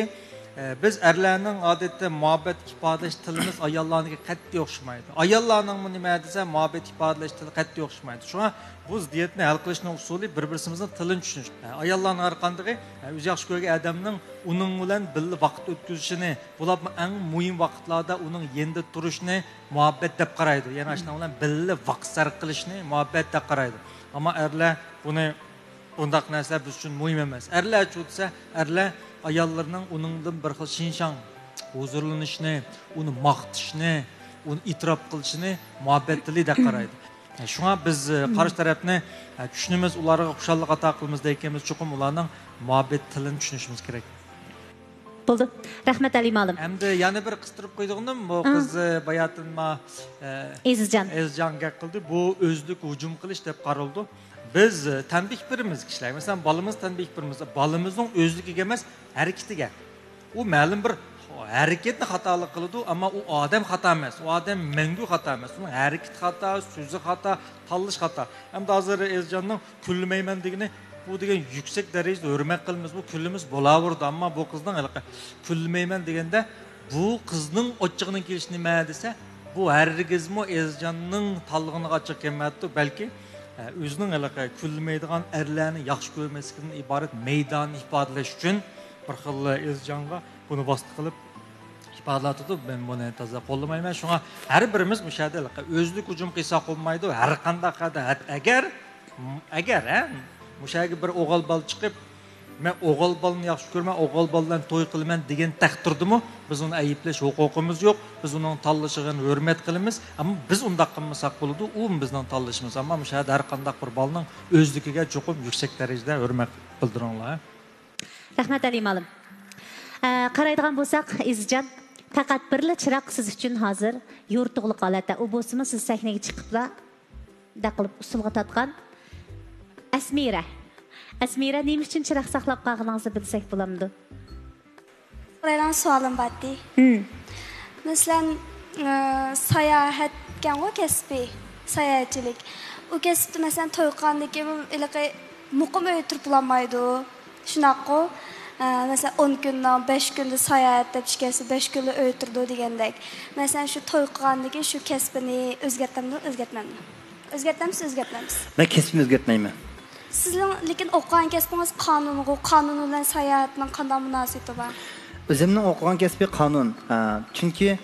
ئە، بىز ئەرلەرنىڭ ئادەتتە مۇھەببەت ئىپادىلەش تىلىمىز ئاياللارنىڭكى قەتئىي ئوخشىمايدۇ. ئاياللارنىڭمۇ نېمە دېسە، مۇھەببەت ئىپادىلەش تىلى قەتئىي ئوخشىمايدۇ. شۇڭا بۇ زىددىيەتنى ھەل قىلىشنىڭ ئۇسۇلى بىر-بىرسىمىزنىڭ تىلىنى چۈشىنىش. ئە، ئاياللارنىڭ ھەر قاندىقى، ئە، ئۆزى ياخشى كۆرگەن ئادەمنىڭ ئۇنىڭ بىلەن بىللە ۋاقىت ئۆتكۈزۈشىنى، بولۇپمۇ ئەڭ مۇھىم ۋاقىتلاردا ئۇنىڭ يېنىدا تۇرۇشنى مۇھەببەت دەپ قارايدۇ. يەنى ئاشۇنىڭ بىلەن بىللە ۋاقىت سەرپ قىلىشنى مۇھەببەت دەپ قارايدۇ. ئەمما ئەرلەر بۇنى، بۇنداق نەرسىلەر بىز ئۈچۈن مۇھىم ئەمەس. ئەرلەرچۇ دېسە، ئەرلەر ئاياللىرىنىڭ ئۇنىڭدىن بىر خىل شىنشاڭ ھۇزۇرلىنىشنى، ئۇنى ماختىشىنى، ئۇنى ئېتىراپ قىلىشىنى مۇھەببەت تىلى دەپ قارايدۇ. شۇڭا بىز، ئە، قارشى تەرەپنى، ئە، چۈشىنىمىز، ئۇلارغا خۇشاللىق ئاتا قىلىمىز دېگەنكىمىز، چوقۇم ئۇلارنىڭ مۇھەببەت تىلىنى چۈشىنىشىمىز كېرەك. بولدى. رەھمەت، ئەلى مۇئەللىم. ئەمدى يەنە بىر قىستۇرۇپ قويىدىغىنىم، بۇ ئا. قىز، ئە، باياتىن ما، ئە، ئېزىزجان. ئېزىزجان گەپ قىلدى. بۇ ئۆزلۈك ھۇجۇم قىلىش دەپ قارىلىدۇ. بىز، ئە، تەنبىھ بېرىمىز كىشىلەرگە. مەسىلەن، بالىمىز تەنبىھ بېرىمىز. بالىمىزنىڭ ئۆزلۈكىگە ئەمەس، ھەرىكىتىگە. ئۇ مەلۇم بىر ھەرىكەتنى خاتالىق قىلىدۇ، ئەمما ئۇ ئادەم خاتا ئەمەس. ئۇ ئادەم مەڭگۈ خاتا ئەمەس. ئۇنىڭ ھەرىكىتى خاتا، سۆزى خاتا، تاللىشى خاتا. ئەمدى ھازىر ئېزىزجاننىڭ كۈنلىمەيمەن دېگىنى، بۇ دېگەن يۈكسەك دەرىجىدە ھۆرمەت قىلىمىز، بۇ كۈنلىمىسە بولاۋېرىدۇ. ئەمما بۇ قىزنىڭ ھېلىقى كۈنلىمەيمەن دېگەندە، بۇ قىزنىڭ ئاچچىقىنىڭ كېلىشى نېمە دېسە، بۇ ھەرگىزمۇ ئېزىزجاننىڭ تاللىغىنىغا ئاچچىق كەلمەپتۇ، بەلكى، ئە، ئۆزىنىڭ ھېلىقى كۈنلىمەيدىغان ئەرلەرنى ياخشى كۆرمەسلىكىدىن ئىبارەت مەيدانىنى ئىپادىلەش ئۈچۈن بىر خىل ئېزىزجانغا بۇنى ۋاسىتە قىلىپ ئىپادىلەۋاتىدۇ. مەن بۇنى تازا قوللىمايمەن. شۇڭا ھەر بىرىمىز مۇشۇ يەردە ھېلىقى ئۆزلۈك ھۇجۇم قىلساق بولمايدۇ. ھەر قانداق ھالدا، ئەگەر، ئەگەر، ھە، مۇشۇ يەرگە بىر ئوغۇل بالا چىقىپ، مەن ئوغۇل بالىنى ياخشى كۆرىمەن، ئوغۇل بالا بىلەن توي قىلىمەن دېگەن تەقدىردىمۇ، بىز ئۇنى ئەيىبلەش ھوقۇقىمىز يوق. بىز ئۇنىڭ تاللىشىغا ھۆرمەت قىلىمىز. ئەمما بىز ئۇنداق قىلمىساق بولىدۇ، ئۇ بىزنىڭ تاللىشىمىز. ئەمما مۇشۇ يەردە ھەر قانداق بىر بالىنىڭ ئۆزلۈكىگە چوقۇم يۈكسەك دەرىجىدە ھۆرمەت بىلدۈرۈڭلار. رەھمەت، ئەلى مۇئەللىم. ئە، قارايدىغان بولساق، ئېزىزجان، پەقەت بىرلا چىراغ سىز ئۈچۈن ھازىر يورۇتۇقلۇق ھالەتتە. ئۇ بولسىمۇ سىز سەھنىگە چىقىپلا، مۇنداق قىلىپ ئۇسسۇلغا تارتقان. ئەسمىرە. ئەسمىرە، نېمە ئۈچۈن چىراغ ساقلاپ قالغىنىڭىزنى بىلسەك بولامدۇ؟ سورايدىغان سوئالىم بارتى. ھىم. مەسىلەن، ئە، ساياھەتكەنغۇ كەسپى، ساياھەتچىلىك. ئۇ كەسىپتە مەسىلەن توي قىلغاندىن كېيىن ھېلىقى مۇقىم ئۆيدە تۇرۇپ بولالمايدۇ. شۇنداققۇ؟ ئە، مەسىلەن، ئون كۈننىڭ بەش كۈنىدە ساياھەت دەپ ئىككىسى بەش كۈنلا ئۆيدە تۇرىدۇ دېگەندەك. مەسىلەن، شۇ توي قىلغاندىن كېيىن شۇ كەسپىنى ئۆزگەرتەمدۇ، ئۆزگەرتمەمدۇ؟ ئۆزگەرتەمسىز، ئۆزگەرتمەمسىز؟ مەن كەسپىمنى ئۆزگەرتمەيمەن. سىزنىڭ لېكىن ئوقۇغان كەسپىڭىز قانۇنغۇ، قانۇن بىلەن ساياھەتنىڭ قانداق مۇناسىۋىتى بار؟ ئۆزۈمنىڭ ئوقۇغان كەسپى قانۇن. ئە، چۈنكى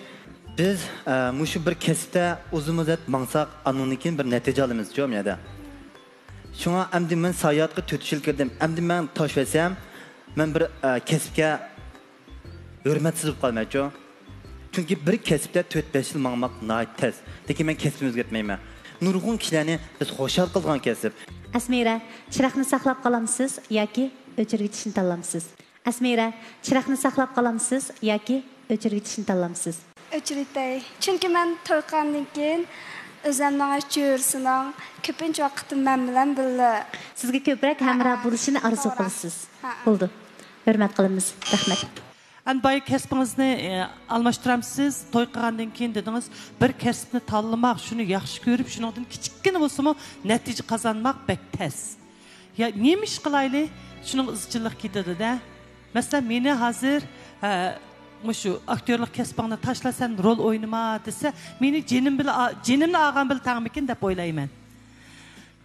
بىز، ئە، مۇشۇ بىر كەسىپتە ئۇزۇن مۇددەت ماڭساق، ئاندىن كېيىن بىر نەتىجە ئالىمىز، شۇ يەردە. شۇڭا ئەمدى مەن ساياھەتكە تۆت يىل كىردىم. ئەمدى مەن تاشلىۋەتسەم، مەن بىر، ئە، كەسىپكە ھۆرمەتسىز بولۇپ قالمايچۇ؟ چۈنكى بىر كەسىپتە تۆت، بەش يىل ماڭماق ناھايىتى تەس. لېكىن مەن كەسپىمنى ئۆزگەرتمەيمەن. نۇرغۇن كىشىلەرنى بىز خۇشال قىلىدىغان كەسىپ. ئەسمىرە، چىراغنى ساقلاپ قالامسىز ياكى ئۆچۈرۈۋېتىشنى تاللامسىز؟ ئەسمىرە، چىراغنى ساقلاپ قالامسىز ياكى ئۆچۈرۈۋېتىشنى تاللامسىز؟ ئۆچۈرۈۋېتەي. چۈنكى مەن توي قىلغاندىن كېيىن ئۆزۈمنىڭ جۆرىسىنىڭ كۆپىنچە ۋاقتىنى مەن بىلەن بىللە. سىزگە كۆپرەك ھەمراھ بولۇشىنى ئارزۇ قىلىسىز. ھەئە. بولدى. ھۆرمەت قىلىمىز. رەھمەت. ئەنە بايا كەسپىڭىزنى، ئى، ئالماشتۇرامسىز؟ توي قىلغاندىن كېيىن دېدىڭىز، بىر كەسىپنى تاللىماق، شۇنى ياخشى كۆرۈپ، شۇنىڭدىن كىچىككىنە بولسىمۇ نەتىجە قازانماق بەك تەس. يا، نېمە ئىش قىلايلى؟ شۇنىڭغا ئىزچىللىق كېتىدۇ-دە. مەسىلەن، مېنى ھازىر، ھە، مۇشۇ ئاكتيورلۇق كەسپىڭنى تاشلا، سەن رول ئوينىما دېسە، مېنى جېنىم بىلەن، جېنىمنى ئالغان بىلەن تەڭمىكىن دەپ ئويلايمەن.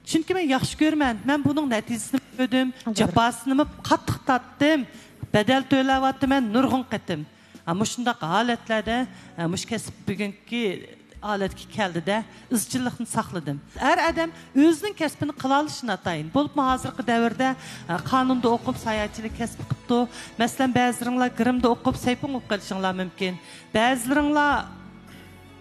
چۈنكى مەن ياخشى كۆرىمەن. مەن بۇنىڭ نەتىجىسىنى كۆردۈم، جاپاسىنىمۇ قاتتىق تارتتىم، بەدەل تۆلەۋاتىمەن نۇرغۇن قېتىم. ھە، مۇشۇنداق ھالەتلەردە، ھە، مۇشۇ كەسىپ بۈگۈنكى ھالەتكە كەلدى-دە، ئىزچىللىقنى ساقلىدىم. ھەر ئادەم ئۆزىنىڭ كەسپىنى قىلالىشى ناتايىن. بولۇپمۇ ھازىرقى دەۋردە، ھە، قانۇندا ئوقۇپ ساياھەتچىلىك كەسپى قىپتۇ. مەسىلەن، بەزىلىرىڭلار گىرىمدا ئوقۇپ سەيپۇڭ بولۇپ قېلىشىڭلار مۇمكىن. بەزىلىرىڭلار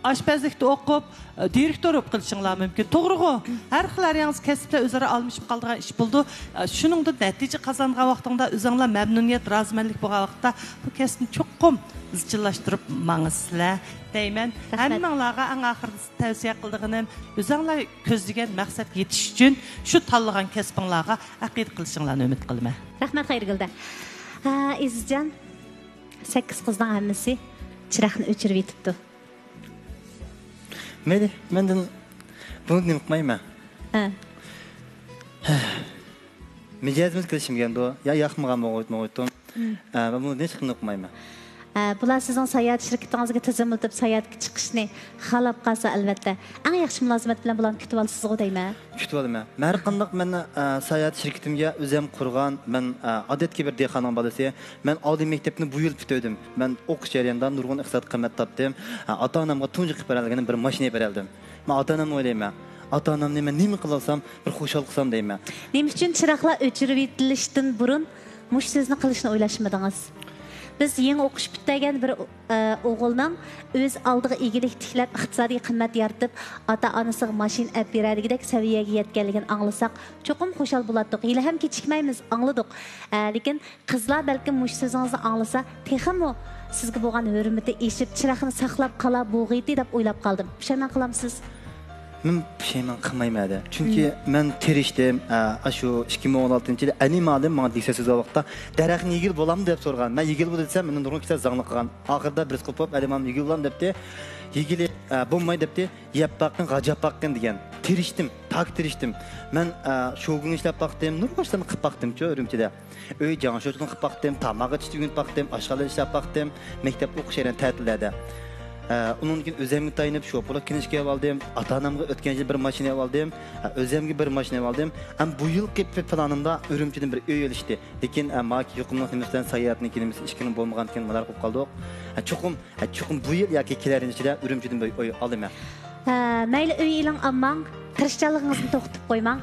ئاشپەزلىكتە ئوقۇپ، دىرېكتور بولۇپ قېلىشىڭلار مۇمكىن. توغرىغۇ؟ ھەر خىل، ھەر ياڭزا كەسىپلەر ئۆزئارا ئالمىشىپ قالىدىغان ئىش بولىدۇ. شۇنىڭدا نەتىجە قازانغان ۋاقتىڭدا ئۆزۈڭلار مەمنۇنىيەت، رازىمەنلىك بولغان ۋاقىتتا بۇ كەسىپنى چوقۇم ئىزچىللاشتۇرۇپ ماڭىسىلەر دەيمەن. رەھمەت. ھەممىڭلارغا ئەڭ ئاخىرىدا تەۋسىيە قىلىدىغىنىم، ئۆزۈڭلار كۆزلىگەن مەقسەتكە يېتىش ئۈچۈن شۇ تاللىغان كەسپىڭلارغا ئەقىدە قىلىشىڭلارنى ئۈمىد قىلىمەن. رەھمەت، خەيرىگۈلدە. ھە، ئېزىزجان، سەككىز قىزنىڭ ھەممىسى چىراغنى ئۆچۈرۈۋېتىپتۇ. مەيلى، مەندىن بۇنى نېمە قىلمايمەن؟ ھە. مىجەزىمىز كېلىشمىگەندۇ، يا ياقمىغان بولغۇيتتۇم. ھە، مەن بۇنى ھېچقانداق قىلمايمەن. ھە، بۇلار سىزنىڭ ساياھەت شىركىتىڭىزگە تىزىملىتىپ ساياھەتكە چىقىشنى خالاپ قالسا، ئەلۋەتتە، ئەڭ ياخشى مۇلازىمەت بىلەن بۇلارنى كۈتۈۋالىسىزغۇ دەيمەن. كۈتۈۋالىمەن. مەن ھەر قانداق مەن، ئە، ساياھەت شىركىتىمگە ئۆزۈم قۇرغان، مەن، ئە، ئادەتتىكى بىر دېھقاننىڭ بالىسى. مەن ئالىي مەكتەپنى بۇ يىل پۈتتۈردۈم. مەن ئوقۇش جەريانىدا نۇرغۇن ئىقتىساد قىممەت تاپتىم. ئە، ئاتا-ئانامغا تۇنجى قىلىپ بېرەلىگىنىم بىر ماشىنا ئېلىپ بېرەلىدىم. مەن ئاتا-ئانامنى ئويلايمەن. ئاتا-ئانامنى مەن نېمە قىلالسام، بىر خۇشال قىلسام دەيمەن. نېمە ئۈچۈن چىراغلار ئۆچۈرۈۋېتىلىشتىن بۇرۇن مۇشۇ سۆزنى قىلىشنى ئويلاشمىدىڭىز؟ بىز يېڭى ئوقۇش پۈتتۈرگەن بىر، ئە، ئوغۇلنىڭ ئۆز ئالدىغا ئىگىلىك تىكلەپ، ئىقتىسادىي قىممەت يارىتىپ، ئاتا-ئانىسىغا ماشىنا ئەپ بېرەلىگۈدەك سەۋىيەگە يەتكەنلىكىنى ئاڭلىساق، چوقۇم خۇشال بولاتتۇق. ھېلىھەم كېچىكمەيمىز، ئاڭلىدۇق. ئە، لېكىن قىزلار بەلكىم مۇشۇ سۆزىڭىزنى ئاڭلىسا، تېخىمۇ سىزگە بولغان ھۆرمىتى ئېشىپ، چىراغنى ساقلاپ قالا بوغىيتى دەپ ئويلاپ قالدىم. پۇشايمان قىلامسىز؟ مەن پۇشايمان قىلمايمەن ھەدە. چۈنكى مەن تىرىشتىم. ئە، ئاشۇ ئىككى مىڭ ئون ئالتىنچى يىلى ئەنىم ئالىم ماڭا دىكسە سۆزى ۋاقىتتا، «دەرەخنى يېگىلى بولامدۇ؟» دەپ سورىغان. مەن يېگىلى بولىدۇ دېسەم، مېنى نۇرغۇن كىشىلەر زاڭلىق قىلغان. ئاخىرىدا بىرسى قوپۇپ، «ئەنىم ئالىم، يېگىلى بولامدۇ؟» دەپتى. «يېگىلى، ئە، بولماي» دەپتى. «يەپ باققىن، غاجاپ باققىن» دېگەن. تىرىشتىم، تاكا تىرىشتىم. مەن، ئە، شوگۇن ئىشلەپ باقتىم، نۇرغۇن ئىشلارنى قىلىپ باقتىمچۇ ئۈرۈمچىدە. ئۆي جاڭشۇچىلىقىنى قىلىپ باقتىم، تاماق ئېتىشنى ئۆگىنىپ باقتىم، ئاشخانا ئىشلەپ باقتىم، مەكتەپتە ئوقۇش يەرلىرىنى تەتىللەردە. ئە، ئۇنىڭدىن كېيىن ئۆزۈمگە تايىنىپ شوپۇرلۇق كىنىشكا ئېلىۋالدىم، ئاتا-ئانامغا ئۆتكەن يىلى بىر ماشىنا ئېلىۋالدىم، ئە، ئۆزۈمگە بىر ماشىنا ئېلىۋالدىم. ھەم بۇ يىلقى پىلانىمدا ئۈرۈمچىدىن بىر ئۆي ئېلىشتى. لېكىن، ئە، ماكى يۇقۇملۇق نېمىسى بىلەن ساياھەتنىڭ كېلىمىسى ئىككى مىڭ بولمىغاندىكىن مۇنداق قىلىپ قالدۇق. ئە، چوقۇم، ئە، چوقۇم بۇ يىل ياكى كېلەر يىل ئىچىدە ئۈرۈمچىدىن بىر ئۆي ئالىمەن. ھە، مەيلى ئۆي ئېلىڭ ئالماڭ، تىرىشچانلىقىڭىزنى توختىتىپ قويماڭ.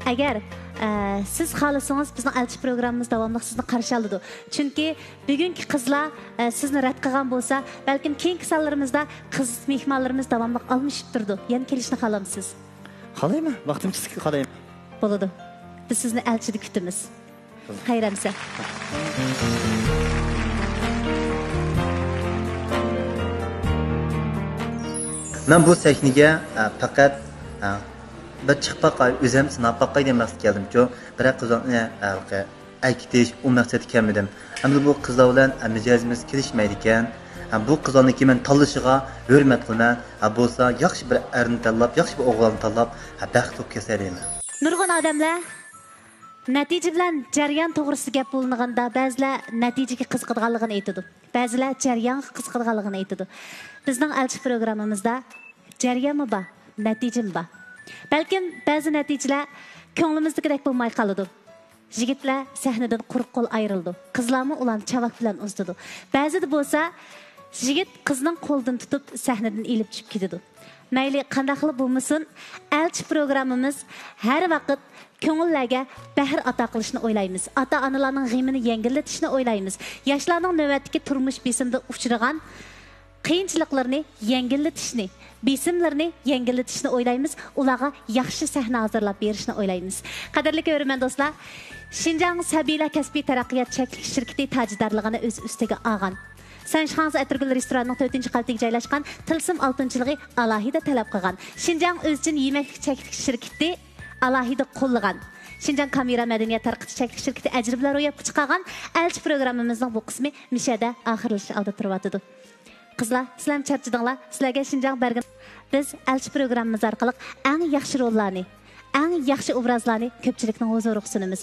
ئەگەر، ئە، سىز خالىسىڭىز، بىزنىڭ ئەلچى پروگراممىمىز داۋاملىق سىزنى قارشى ئالىدۇ. چۈنكى بۈگۈنكى قىزلار، ئە، سىزنى رەت قىلغان بولسا، بەلكىم كېيىنكى سانلىرىمىزدا قىز مېھمانلىرىمىز داۋاملىق ئالمىشىپ تۇرىدۇ. يەنە كېلىشنى خالامسىز؟ خالايمەن، ۋاقتىم چىقسا خالايمەن. بولىدۇ. بىز سىزنى ئەلچىدە كۈتىمىز. خەير-ئەمىسە. مەن بۇ سەھنىگە، ئە، پەقەت، ئە، بىر چىقىپ باقاي، ئۆزۈم سىناپ باقاي دېگەن مەقسەتتە كەلدىمچۇ. بىرەر قىزلارنى، ئە، ئەركىتىش، ئۇ مەقسەتتە كەلمىدىم. ئەمدى بۇ قىزلار بىلەن، ئە، مىجەزىمىز كېلىشمەيدىكەن. ئە، بۇ قىزلارنىڭكى مەن تاللىشىغا ھۆرمەت قىلىمەن. ئە، بولسا ياخشى بىر ئەرنى تاللاپ، ياخشى بىر ئوغلاننى تاللاپ، ئە، بەختلىك بولۇپ كەلسە دەيمەن. نۇرغۇن ئادەملەر نەتىجە بىلەن جەريان توغرىسىدا گەپ بولۇنغاندا، بەزىلەر نەتىجىگە قىزىقىدىغانلىقىنى ئېيتىدۇ. بەزىلەر جەريانغا قىزىقىدىغانلىقىنى ئېيتىدۇ. بىزنىڭ ئەلچى پروگراممىمىزدا جەريانمۇ بار، نەتىجىمۇ بار. بەلكىم بەزى نەتىجىلەر كۆڭلىمىزدىكىدەك بولماي قالىدۇ. يىگىتلەر سەھنىدىن قۇرۇق قول ئايرىلىدۇ. قىزلارمۇ ئۇلارنى چاۋاك بىلەن ئۇزىتىدۇ. بەزىدە بولسا يىگىت قىزنىڭ قولىدىن تۇتۇپ سەھنىدىن ئېلىپ چۈشۈپ كېتىدۇ. مەيلى قانداقلا بولمىسۇن، ئەلچى پروگراممىمىز ھەر ۋاقىت كۆڭۈللەرگە بەھر ئاتا قىلىشنى ئويلايمىز. ئاتا-ئانىلارنىڭ غېمىنى يەڭگىللىتىشنى ئويلايمىز. ياشلارنىڭ نۆۋەتتىكى تۇرمۇش بېسىمىدا ئۇچرىغان قىيىنچىلىقلىرىنى يەڭگىللىتىشنى، بېسىملىرىنى يەڭگىللىتىشنى ئويلايمىز، ئۇلارغا ياخشى سەھنە ھازىرلاپ بېرىشنى ئويلايمىز. قەدىرلىك ھۆرمەت دوستلار، شىنجاڭ سەبىيلەر كەسپىي تەرەققىيات چەكلىك شىركىتى تاجدارلىقىنى ئۆز ئۈستىگە ئالغان، سەنشىخاڭزى ئەتىرگۈل رېستورانىنىڭ تۆتىنچى قەۋىتىگە جايلاشقان تىلسىم ئالتۇن چىلىغى ئالاھىدە تەلەپ قىلغان، شىنجاڭ ئۆزچىن يېمەكلىك چەكلىك شىركىتى ئالاھىدە قوللىغان، شىنجاڭ كامېرا مەدەنىيەت تارقىتىش چەكلىك شىركىتى ئەجرى بىلەن روياپقا چىقارغان ئەلچى پروگراممىمىزنىڭ بۇ قىسمى مىشەدە ئاخىرلىشىش ئالدىدا تۇرۇۋاتىدۇ. قىزلار، سىلەرمۇ چارچىدىڭلار. سىلەرگە شىنجاڭ بەرگىن. بىز ئەلچى پروگراممىمىز ئارقىلىق ئەڭ ياخشى روللارنى، ئەڭ ياخشى ئوبرازلارنى كۆپچىلىكنىڭ ھۇزۇرىغا سۇنىمىز.